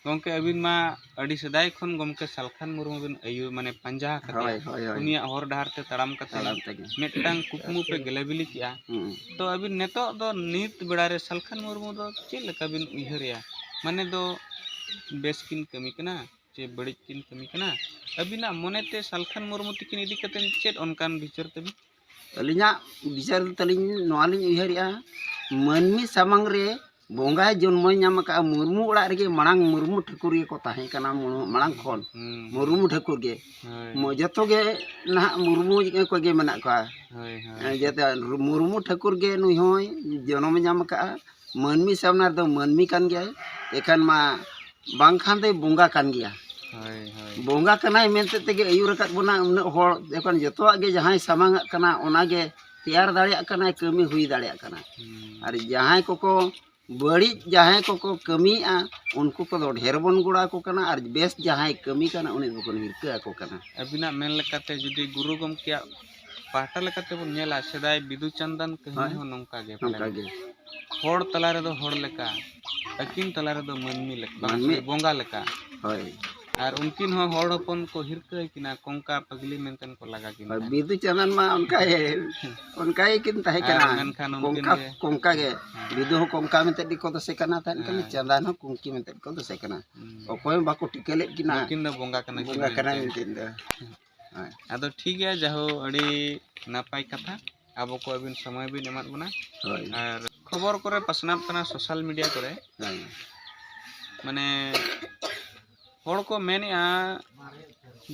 ᱜᱚᱢᱠᱮ, ᱟᱹᱵᱤᱱ ᱢᱟ ᱟᱹᱰᱤ ᱥᱮᱫᱟᱭ ᱠᱷᱚᱱ ᱜᱚᱢᱠᱮ ᱥᱟᱞᱠᱷᱟᱱ ᱢᱩᱨᱢᱩ ᱵᱤᱱ ᱟᱹᱭᱩᱨ, ᱢᱟᱱᱮ ᱯᱟᱸᱡᱟ ᱟᱠᱟᱫᱮᱭᱟ᱾ ᱦᱳᱭ, ᱦᱳᱭ, ᱦᱳᱭ᱾ ᱩᱱᱤᱭᱟᱜ ᱦᱚᱨ ᱰᱟᱦᱟᱨ ᱛᱮ ᱛᱟᱲᱟᱢ ᱠᱟᱛᱮ ᱛᱟᱲᱟᱢ ᱛᱮᱜᱮ᱾ ᱢᱤᱫᱴᱟᱝ ᱠᱩᱠᱢᱩ ᱯᱮ ᱜᱮᱞᱮ ᱵᱤᱞᱤ ᱠᱮᱜᱼᱟ᱾ ᱦᱩᱸ᱾ ᱛᱚ ᱟᱹᱵᱤᱱ ᱱᱤᱛᱚᱜ ᱫᱚ, ᱱᱤᱛ ᱵᱮᱲᱟ ᱨᱮ ᱥᱟᱞᱠᱷᱟᱱ ᱢᱩᱨᱢᱩ ᱫᱚ ᱪᱮᱫ ᱞᱮᱠᱟ ᱵᱤᱱ ᱩᱭᱦᱟᱹᱨᱮᱭᱟ? ᱢᱟᱱᱮ ᱫᱚ ᱵᱮᱥ ᱠᱤᱱ ᱠᱟᱹᱢᱤ ᱠᱟᱱᱟ ᱪᱮ ᱵᱟᱹᱲᱤᱡ ᱠᱤᱱ ᱠᱟᱹᱢᱤ ᱠᱟᱱᱟ? ᱟᱹᱵᱤᱱᱟᱜ ᱢᱚᱱᱮᱛᱮ ᱥᱟᱞᱠᱷᱟᱱ ᱢᱩᱨᱢᱩ ᱛᱤᱠᱤᱱ ᱤᱫᱤ ᱠᱟᱛᱮ ᱪᱮᱫ ᱚᱱᱠᱟᱱ ᱵᱤᱪᱟᱹᱨ ᱛᱟᱹᱵᱤᱱ? ᱟᱹᱞᱤᱧᱟᱜ ᱵᱤᱪᱟᱹᱨ ᱫᱚ ᱛᱟᱹᱞᱤᱧ ᱱᱚᱣᱟ ᱞᱤᱧ ᱩᱭᱦᱟᱹᱨᱮᱜᱼᱟ, ᱢᱟᱹᱱᱢᱤ ᱥᱟᱢᱟᱝ ᱨᱮ ᱵᱚᱸᱜᱟᱭ ᱡᱚᱱᱢᱚᱭ ᱧᱟᱢ ᱟᱠᱟᱫᱼᱟ, ᱢᱩᱨᱢᱩ ᱚᱲᱟᱜ ᱨᱮᱜᱮ ᱢᱟᱲᱟᱝ ᱢᱩᱨᱢᱩ ᱴᱷᱟᱹᱠᱩᱨ ᱜᱮᱠᱚ ᱛᱟᱦᱮᱸ ᱠᱟᱱᱟ, ᱢᱩ-, ᱢᱟᱲᱟᱝ ᱠᱷᱚᱱ᱾ ᱦᱩᱸ᱾ ᱢᱩᱨᱢᱩ ᱴᱷᱟᱹᱠᱩᱨ ᱜᱮ᱾ ᱦᱳᱭ᱾ ᱢᱚ-, ᱡᱚᱛᱚ ᱜᱮ ᱱᱟᱦᱟᱜ ᱢᱩᱨᱢᱩ ᱠᱚᱜᱮ ᱢᱮᱱᱟᱜ ᱠᱚᱣᱟ᱾ ᱦᱳᱭ, ᱦᱳᱭ᱾ ᱮᱸ, ᱡᱟᱛᱮ ᱢᱩᱨᱢᱩ ᱴᱷᱟᱹᱠᱩᱨ ᱜᱮ ᱱᱩᱭ ᱦᱚᱸᱭ ᱡᱚᱱᱚᱢᱮ ᱧᱟᱢ ᱟᱠᱟᱫᱼᱟ, ᱢᱟᱹᱱᱢᱤ ᱥᱟᱢᱱᱟ ᱨᱮᱫᱚ ᱢᱟᱹᱱᱢᱤ ᱠᱟᱱ ᱜᱮᱭᱟᱭ, ᱮᱱᱠᱷᱟᱱ ᱢᱟ ᱵᱟᱝᱠᱷᱟᱱ ᱫᱚᱭ ᱵᱚᱸᱜᱟ ᱠᱟᱱ ᱜᱮᱭᱟ᱾ ᱦᱳᱭ, ᱦᱳᱭ᱾ ᱵᱚᱸᱜᱟ ᱠᱟᱱᱟᱭ ᱢᱮᱱᱛᱮ ᱛᱮᱜᱮ ᱟᱹᱭᱩᱨ ᱟᱠᱟᱫ ᱵᱚᱱᱟ ᱩᱱᱟᱹᱜ ᱦᱚᱲ, ᱮᱱᱠᱷᱟᱱ ᱡᱚᱛᱚᱣᱟᱜ ᱜᱮ ᱡᱟᱦᱟᱸᱭ ᱥᱟᱢᱟᱝ ᱟᱜ ᱠᱟᱱᱟ ᱚᱱᱟᱜᱮ ᱛᱮᱭᱟᱨ ᱫᱟᱲᱮᱭᱟᱜ ᱠᱟᱱᱟᱭ, ᱠᱟᱹᱢᱤ ᱦᱩᱭ ᱫᱟᱲᱮᱭᱟᱜ ᱠᱟᱱᱟ᱾ ᱦᱩᱸ᱾ ᱟᱨ ᱡᱟᱦᱟᱸᱭ ᱠᱚᱠᱚ ᱵᱟᱹᱲᱤᱡ ᱡᱟᱦᱟᱸᱭ ᱠᱚᱠᱚ ᱠᱟᱹᱢᱤᱭᱮᱫᱼᱟ, ᱩᱱᱠᱩ ᱠᱚᱫᱚ ᱰᱷᱮᱨ ᱵᱚᱱ ᱜᱚᱲᱚ ᱟᱠᱚ ᱠᱟᱱᱟ, ᱟᱨ ᱵᱮᱥ ᱡᱟᱦᱟᱸᱭ ᱠᱟᱹᱢᱤ ᱠᱟᱱᱟ, ᱩᱱᱤ ᱫᱚᱵᱚᱱ ᱦᱤᱨᱠᱟᱹ ᱟᱠᱚ ᱠᱟᱱᱟ᱾ ᱟᱹᱵᱤᱱᱟᱜ ᱢᱮᱱ ᱞᱮᱠᱟᱛᱮ ᱡᱩᱫᱤ ᱜᱩᱨᱩ ᱜᱚᱢᱠᱮᱭᱟᱜ ᱯᱟᱦᱴᱟ ᱞᱮᱠᱟᱛᱮ ᱵᱚᱱ ᱧᱮᱞᱟ, ᱥᱮᱫᱟᱭ ᱵᱤᱫᱩ ᱪᱟᱸᱫᱟᱱ ᱠᱟᱹᱦᱱᱤ ᱦᱳᱭ᱾ ᱦᱚᱸ ᱱᱚᱝᱠᱟ ᱜᱮ ᱱᱚᱝᱠᱟ ᱯᱟᱞᱮᱱ᱾ ᱜᱮ᱾ ᱦᱚᱲ ᱛᱟᱞᱟ ᱨᱮᱫᱚ ᱦᱚᱲ ᱞᱮᱠᱟ, ᱟᱹᱠᱤᱱ ᱛᱟᱞᱟ ᱨᱮᱫᱚ ᱢᱟᱹᱱᱢᱤ ᱞᱮᱠᱟ, ᱵᱟᱝ, ᱢᱟᱹᱱᱢᱤ᱾ ᱥᱚᱨᱤ, ᱵᱚᱸᱜᱟ ᱞᱮᱠᱟ᱾ ᱦᱳᱭ᱾ ᱟᱨ ᱩᱱᱠᱤᱱ ᱦᱚᱸ ᱦᱚᱲ ᱦᱚᱯᱚᱱ ᱠᱚ ᱦᱤᱨᱠᱟᱹ ᱠᱤᱱᱟ, ᱠᱚᱝᱠᱟ ᱯᱟᱜᱽᱞᱤ ᱢᱮᱱᱛᱮ ᱠᱚ ᱞᱟᱜᱟ ᱠᱤᱱ ᱦᱳᱭ, ᱠᱟᱱᱟ᱾ ᱵᱤᱫᱩ ᱪᱟᱸᱫᱟᱱ ᱢᱟ ᱚᱱᱠᱟ ᱜᱮ, ᱚᱱᱠᱟ ᱜᱮᱠᱤᱱ ᱛᱟᱦᱮᱸ ᱟᱨ ᱠᱟᱱᱟ᱾ ᱢᱮᱱᱠᱷᱟᱱ ᱩᱱᱠᱤᱱ ᱠᱚᱝᱠᱟ, ᱜᱮ ᱠᱚᱝᱠᱟ ᱜᱮ᱾ ᱦᱮᱸ᱾ ᱵᱤᱫᱩ ᱦᱚᱸ ᱠᱚᱝᱠᱟ ᱢᱮᱱᱛᱮ ᱜᱮᱠᱚ ᱫᱚᱥᱮ ᱠᱟᱱᱟ ᱛᱟᱦᱮᱸ ᱠᱟᱱᱟ, ᱦᱮᱸ᱾ ᱪᱟᱸᱫᱟᱱ ᱦᱚᱸ ᱠᱚᱝᱠᱤ ᱢᱮᱱᱛᱮ ᱜᱮᱠᱚ ᱫᱚᱥᱮ ᱠᱟᱱᱟ᱾ ᱦᱩᱸ᱾ ᱚᱠᱚᱭ ᱦᱚᱸ ᱵᱟᱠᱚ ᱴᱷᱤᱠᱟᱹ ᱞᱮᱫ ᱠᱤᱱᱟ᱾ ᱱᱩᱠᱤᱱ ᱫᱚ ᱵᱚᱸᱜᱟ ᱠᱟᱱᱟ ᱠᱤᱱ ᱵᱚᱸᱜᱟ ᱠᱟᱱᱟ ᱢᱮᱱᱛᱮ᱾ ᱢᱮᱱᱛᱮ ᱫᱚ᱾ ᱦᱮᱸ᱾ ᱟᱫᱚ ᱴᱷᱤᱠ ᱜᱮᱭᱟ, ᱡᱟᱦᱳ, ᱟᱹᱰᱤ ᱱᱟᱯᱟᱭ ᱠᱟᱛᱷᱟ, ᱟᱵᱚ ᱠᱚ ᱟᱹᱵᱤᱱ ᱥᱚᱢᱚᱭ ᱵᱤᱱ ᱮᱢᱟᱫ ᱵᱚᱱᱟ᱾ ᱦᱳᱭ᱾ ᱟᱨ ᱠᱷᱚᱵᱚᱨ ᱠᱚᱨᱮ ᱯᱟᱥᱱᱟᱜ ᱠᱟᱱᱟ, social media ᱠᱚᱨᱮ, ᱦᱮᱸ᱾ ᱢᱟᱱᱮ ᱦᱚᱲ ᱠᱚ ᱢᱮᱱᱮᱜᱼᱟ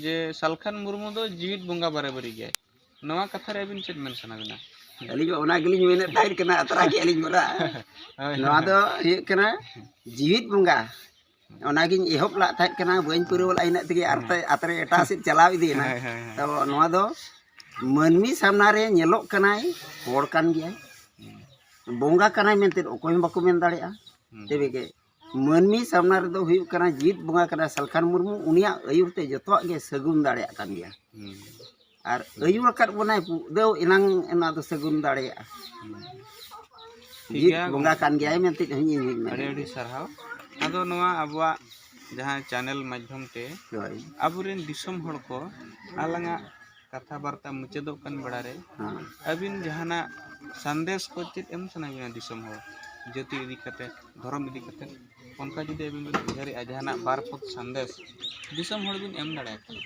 ᱡᱮ ᱥᱟᱞᱠᱷᱟᱱ ᱢᱩᱨᱢᱩ ᱫᱚ ᱡᱤᱣᱤᱫ ᱵᱚᱸᱜᱟ ᱵᱟᱨᱮ ᱵᱟᱹᱨᱤ ᱜᱮᱭᱟᱭ᱾ ᱱᱚᱣᱟ ᱠᱟᱛᱷᱟ ᱨᱮ ᱟᱹᱵᱤᱱ ᱪᱮᱫ ᱢᱮᱱ ᱥᱟᱱᱟ ᱵᱤᱱᱟ? ᱟᱹᱞᱤᱧ ᱢᱟ ᱚᱱᱟ ᱜᱮᱞᱤᱧ ᱢᱮᱱᱮᱫ ᱛᱟᱦᱮᱸᱫ ᱠᱟᱱᱟ, ᱟᱛᱨᱟ ᱠᱮᱜᱼᱟ ᱞᱤᱧ ᱢᱚᱨᱟ᱾ ᱦᱳᱭ, ᱱᱚᱣᱟ ᱦᱳᱭ᱾ ᱫᱚ ᱦᱩᱭᱩᱜ ᱠᱟᱱᱟ ᱡᱤᱣᱤᱫ ᱵᱚᱸᱜᱟ᱾ ᱚᱱᱟᱜᱤᱧ ᱮᱦᱚᱵ ᱞᱟᱜ ᱛᱟᱦᱮᱸᱫ ᱠᱟᱱᱟ, ᱵᱟᱹᱧ ᱯᱩᱨᱟᱹᱣ ᱞᱟᱜ ᱤᱱᱟᱹᱜ ᱛᱮᱜᱮ ᱟᱨ ᱦᱮᱸ᱾ ᱛᱮ-, ᱟᱛᱨᱮ ᱮᱴᱟᱜ ᱥᱮᱫ ᱪᱟᱞᱟᱣ ᱤᱫᱤᱭᱮᱱᱟ᱾ ᱦᱳᱭ, ᱦᱳᱭ, ᱦᱳᱭ᱾ ᱛᱚ ᱱᱚᱣᱟ ᱫᱚ ᱢᱟᱹᱱᱢᱤ ᱥᱟᱢᱱᱟ ᱨᱮ ᱧᱮᱞᱚᱜ ᱠᱟᱱᱟᱭ, ᱦᱚᱲ ᱠᱟᱱ ᱜᱮᱭᱟᱭ, ᱦᱩᱸ᱾ ᱵᱚᱸᱜᱟ ᱠᱟᱱᱟᱭ ᱢᱮᱱᱛᱮ ᱚᱠᱚᱭ ᱦᱚᱸ ᱵᱟᱠᱚ ᱢᱮᱱ ᱫᱟᱲᱮᱭᱟᱜᱼᱟ᱾ ᱦᱩᱸ᱾ ᱛᱚᱵᱮ ᱜᱮ ᱢᱟᱹᱱᱢᱤ ᱥᱟᱢᱱᱟ ᱨᱮᱫᱚ ᱦᱩᱭᱩᱜ ᱠᱟᱱᱟ ᱡᱤᱣᱤᱫ ᱵᱚᱸᱜᱟ ᱠᱟᱱᱟᱭ ᱥᱟᱞᱠᱷᱟᱱ ᱢᱩᱨᱢᱩ, ᱩᱱᱤᱭᱟᱜ ᱟᱹᱭᱩᱨ ᱛᱮ ᱡᱚᱛᱚᱣᱟᱜ ᱜᱮ ᱥᱟᱹᱜᱩᱱ ᱫᱟᱲᱮᱭᱟᱜ ᱠᱟᱱ ᱜᱮᱭᱟ᱾ ᱦᱩᱸ᱾ ᱟᱨ ᱟᱹᱭᱩᱨ ᱟᱠᱟᱫ ᱵᱚᱱᱟᱭ ᱯᱩ-, ᱫᱟᱹᱣ ᱮᱱᱟᱝ ᱚᱱᱟ ᱫᱚ ᱥᱟᱹᱜᱩᱱ ᱫᱟᱲᱮᱭᱟᱜᱼᱟ᱾ ᱦᱩᱸ᱾ ᱴᱷᱤᱠ ᱡᱤᱣᱤᱫ ᱜᱮᱭᱟ ᱵᱚᱸᱜᱟ ᱜᱚᱢᱠᱮ᱾ ᱠᱟᱱ ᱜᱮᱭᱟᱭ ᱢᱮᱱᱛᱮ ᱦᱚᱸ ᱤᱧ ᱦᱚᱸᱧ ᱢᱮᱱᱟ᱾ ᱟᱹᱰᱤ ᱟᱹᱰᱤ ᱥᱟᱨᱦᱟᱣ᱾ ᱟᱫᱚ ᱱᱚᱣᱟ ᱟᱵᱚᱣᱟᱜ ᱡᱟᱦᱟᱸ channel ᱢᱟᱫᱽᱫᱷᱚᱢ ᱛᱮ ᱦᱳᱭ᱾ ᱟᱵᱚᱨᱮᱱ ᱫᱤᱥᱚᱢ ᱦᱚᱲ ᱠᱚ ᱟᱞᱟᱝᱟᱜ ᱠᱟᱛᱷᱟ ᱵᱟᱨᱛᱟ ᱢᱩᱪᱟᱹᱫᱚᱜ ᱠᱟᱱ ᱵᱮᱲᱟ ᱨᱮ ᱦᱮᱸ᱾ ᱟᱹᱵᱤᱱ ᱡᱟᱦᱟᱱᱟᱜ ᱥᱟᱸᱫᱮᱥ ᱠᱚ ᱪᱮᱫ ᱮᱢ ᱥᱟᱱᱟ ᱵᱤᱱᱟ ᱫᱤᱥᱚᱢ ᱦᱚᱲ, ᱡᱟᱹᱛᱤ ᱤᱫᱤ ᱠᱟᱛᱮ, ᱫᱷᱚᱨᱚᱢ ᱤᱫᱤ ᱠᱟᱛᱮ, ᱚᱱᱠᱟ ᱡᱩᱫᱤ ᱟᱹᱵᱤᱱ ᱵᱤᱱ ᱩᱭᱦᱟᱹᱨᱮᱜᱼᱟ ᱡᱟᱦᱟᱱᱟᱜ ᱵᱟᱨ ᱯᱚᱫ ᱥᱟᱸᱫᱮᱥ ᱫᱤᱥᱚᱢ ᱦᱚᱲ ᱵᱤᱱ ᱮᱢ ᱫᱟᱲᱮᱭᱟᱠᱚᱣᱟ?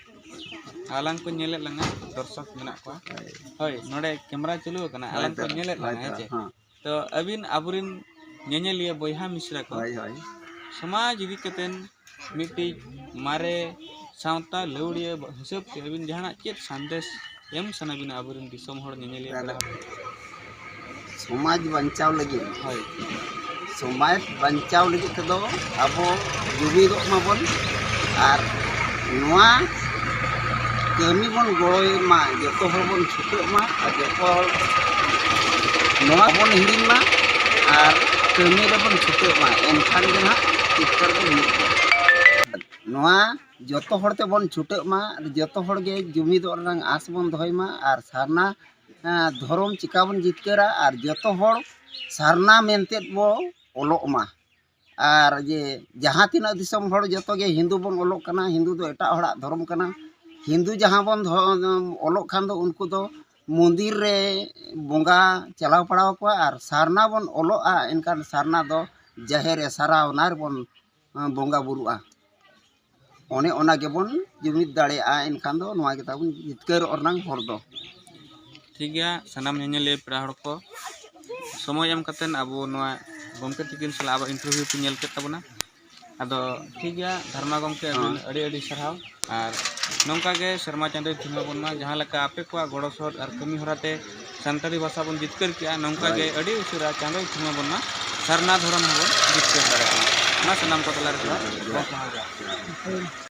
ᱟᱞᱟᱝ ᱠᱚ ᱧᱮᱞᱮᱫ ᱞᱟᱝᱟ, ᱫᱚᱨᱥᱚᱠ ᱢᱮᱱᱟᱜ ᱠᱚᱣᱟ᱾ ᱦᱳᱭ᱾ ᱦᱳᱭ, ᱱᱚᱰᱮ camera ᱪᱟᱹᱞᱩ ᱟᱠᱟᱱᱟ, ᱟᱞᱟᱝ ᱠᱚ ᱦᱳᱭᱛᱚ, ᱧᱮᱞᱮᱫ ᱞᱟᱝᱟ, ᱦᱳᱭᱛᱚ, ᱦᱮᱸ ᱪᱮ? ᱦᱮᱸ᱾ ᱛᱚ ᱟᱹᱵᱤᱱ ᱟᱵᱚᱨᱮᱱ ᱧᱮᱧᱮᱞᱤᱭᱟᱹ ᱵᱚᱭᱦᱟ ᱢᱤᱥᱨᱟ ᱠᱚ ᱦᱳᱭ, ᱦᱳᱭ᱾ ᱥᱚᱢᱟᱡᱽ ᱤᱫᱤ ᱠᱟᱛᱮᱱ ᱢᱤᱫᱴᱤᱡ ᱢᱟᱨᱮ ᱥᱟᱶᱛᱟ ᱞᱟᱹᱣᱲᱤᱭᱟᱹ ᱦᱤᱥᱟᱹᱵ ᱛᱮ ᱟᱹᱵᱤᱱ ᱡᱟᱦᱟᱱᱟᱜ ᱪᱮᱫ ᱥᱟᱸᱫᱮᱥ ᱮᱢ ᱥᱟᱱᱟ ᱵᱤᱱᱟ ᱟᱵᱚᱨᱮᱱ ᱫᱤᱥᱚᱢ ᱦᱚᱲ ᱧᱮᱧᱮᱞᱤᱭᱟᱹ ᱟᱨ ᱠᱚ? ᱥᱚᱢᱟᱡᱽ ᱵᱟᱧᱪᱟᱣ ᱞᱟᱹᱜᱤᱫ, ᱦᱳᱭ᱾ ᱥᱚᱢᱟᱡᱽ ᱵᱟᱧᱪᱟᱣ ᱞᱟᱹᱜᱤᱫ ᱛᱮᱫᱚ ᱟᱵᱚ ᱡᱩᱢᱤᱫᱚᱜ ᱢᱟᱵᱚᱱ, ᱟᱨ ᱱᱚᱣᱟ ᱠᱟᱹᱢᱤ ᱵᱚᱱ ᱜᱚᱲᱚᱭ ᱢᱟ, ᱡᱚᱛᱚ ᱦᱚᱲ ᱵᱚᱱ ᱪᱷᱩᱴᱟᱹᱜ ᱢᱟ, ᱟᱨ ᱡᱚᱛᱚ ᱦᱚᱲ ᱱᱚᱣᱟ ᱵᱚᱱ ᱦᱤᱲᱤᱧ ᱢᱟ, ᱟᱨ ᱠᱟᱹᱢᱤ ᱨᱮᱵᱚᱱ ᱪᱷᱩᱴᱟᱹᱜ ᱢᱟ, ᱮᱱᱠᱷᱟᱱ ᱜᱮ ᱱᱟᱦᱟᱜ ᱡᱤᱛᱠᱟᱹᱨ ᱫᱚ ᱦᱩᱭᱩᱜ ᱜᱮᱭᱟ᱾ ᱱᱚᱣᱟ ᱡᱚᱛᱚ ᱦᱚᱲ ᱛᱮᱵᱚᱱ ᱪᱷᱩᱴᱟᱹᱜ ᱢᱟ, ᱟᱨ ᱡᱚᱛᱚ ᱦᱚᱲ ᱜᱮ ᱡᱩᱢᱤᱫᱚᱜ ᱨᱮᱱᱟᱜ ᱟᱸᱥ ᱵᱚᱱ ᱫᱚᱦᱚᱭ ᱢᱟ, ᱟᱨ ᱥᱟᱨᱱᱟ ᱮᱸ, ᱫᱷᱚᱨᱚᱢ ᱪᱤᱠᱟ ᱵᱚᱱ ᱡᱤᱛᱠᱟᱹᱨᱟ, ᱟᱨ ᱡᱚᱛᱚ ᱦᱚᱲ ᱥᱟᱨᱱᱟ ᱢᱮᱱᱛᱮ ᱵᱚ ᱚᱞᱚᱜ ᱢᱟ᱾ ᱟᱨ ᱡᱮ ᱡᱟᱦᱟᱸ ᱛᱤᱱᱟᱹᱜ ᱫᱤᱥᱚᱢ ᱦᱚᱲ ᱡᱚᱛᱚ ᱜᱮ ᱦᱤᱱᱫᱩ ᱵᱚᱱ ᱚᱞᱚᱜ ᱠᱟᱱᱟ, ᱦᱤᱱᱫᱩ ᱫᱚ ᱮᱴᱟᱜ ᱦᱚᱲᱟᱜ ᱫᱷᱚᱨᱚᱢ ᱠᱟᱱᱟ᱾ ᱦᱤᱱᱫᱩ ᱡᱟᱦᱟᱸ ᱵᱚᱱ ᱫᱷᱚ-, ᱚᱞᱚᱜ ᱠᱷᱟᱱ ᱫᱚ ᱩᱱᱠᱩ ᱫᱚ ᱢᱚᱱᱫᱤᱨ ᱨᱮ ᱵᱚᱸᱜᱟ ᱪᱟᱞᱟᱣ ᱯᱟᱲᱟᱣ ᱠᱚᱣᱟ, ᱟᱨ ᱥᱟᱨᱱᱟ ᱵᱚᱱ ᱚᱞᱚᱜᱼᱟ, ᱮᱱᱠᱷᱟᱱ ᱥᱟᱨᱱᱟ ᱫᱚ ᱡᱟᱦᱮᱨ ᱨᱮ ᱥᱟᱨᱟᱣᱱᱟ ᱨᱮᱵᱚᱱ ᱵᱚᱸᱜᱟ ᱵᱩᱨᱩᱜᱼᱟ᱾ ᱚᱱᱮ ᱚᱱᱟ ᱜᱮᱵᱚᱱ ᱡᱩᱢᱤᱫ ᱫᱟᱲᱮᱭᱟᱜᱼᱟ, ᱮᱱᱠᱷᱟᱱ ᱫᱚ ᱱᱚᱣᱟ ᱜᱮ ᱛᱟᱵᱚᱱ ᱡᱤᱛᱠᱟᱹᱨᱚᱜ ᱨᱮᱱᱟᱝ ᱦᱚᱨ ᱫᱚ᱾ ᱴᱷᱤᱠ ᱜᱮᱭᱟ, ᱥᱟᱱᱟᱢ ᱧᱮᱧᱮᱞᱤᱭᱟᱹ ᱯᱮᱲᱟ ᱦᱚᱲ ᱠᱚ, ᱥᱚᱢᱚᱭ ᱮᱢ ᱠᱟᱛᱮᱫ ᱟᱵᱚ ᱱᱚᱣᱟ ᱜᱚᱢᱠᱮ ᱛᱤᱠᱤᱱ ᱥᱟᱞᱟᱜ ᱟᱵᱚ interview ᱯᱮ ᱧᱮᱞ ᱠᱮᱫ ᱛᱟᱵᱚᱱᱟ᱾ ᱟᱫᱚ ᱴᱷᱤᱠ ᱜᱮᱭᱟ, ᱫᱷᱟᱨᱢᱟ ᱜᱚᱢᱠᱮ, ᱟᱹᱵᱤᱱ ᱦᱮᱸ᱾ ᱟᱹᱰᱤ ᱟᱹᱰᱤ ᱥᱟᱨᱦᱟᱣ᱾ ᱟᱨ ᱱᱚᱝᱠᱟ ᱜᱮ ᱥᱮᱨᱢᱟ ᱪᱟᱸᱫᱳᱭ ᱛᱷᱩᱢ ᱟᱵᱚᱱ ᱢᱟ, ᱡᱟᱦᱟᱸ ᱞᱮᱠᱟ ᱟᱯᱮ ᱠᱚᱣᱟᱜ ᱜᱚᱲᱚ ᱥᱚᱦᱚᱫ ᱟᱨ ᱠᱟᱹᱢᱤ ᱦᱚᱨᱟ ᱛᱮ ᱥᱟᱱᱛᱟᱲᱤ ᱵᱷᱟᱥᱟ ᱵᱚᱱ ᱡᱤᱛᱠᱟᱹᱨ ᱠᱮᱜᱼᱟ, ᱱᱚᱝᱠᱟ ᱜᱮ ᱦᱳᱭ᱾ ᱟᱹᱰᱤ ᱩᱥᱟᱹᱨᱟ ᱪᱟᱸᱫᱳᱭ ᱛᱷᱩᱢ ᱟᱵᱚᱱ ᱢᱟ, ᱥᱟᱨᱱᱟ ᱫᱷᱚᱨᱚᱢ ᱦᱚᱸᱵᱚᱱ ᱡᱤᱛᱠᱟᱹᱨ ᱫᱟᱲᱮᱭᱟᱜ ᱢᱟ᱾ ᱚᱱᱟ ᱥᱟᱱᱟᱢ ᱠᱚ ᱛᱟᱞᱟᱨᱮ ᱡᱚᱦᱟᱨ, ᱜᱚᱢᱠᱮ ᱦᱚᱸ ᱡᱚᱦᱟᱨ᱾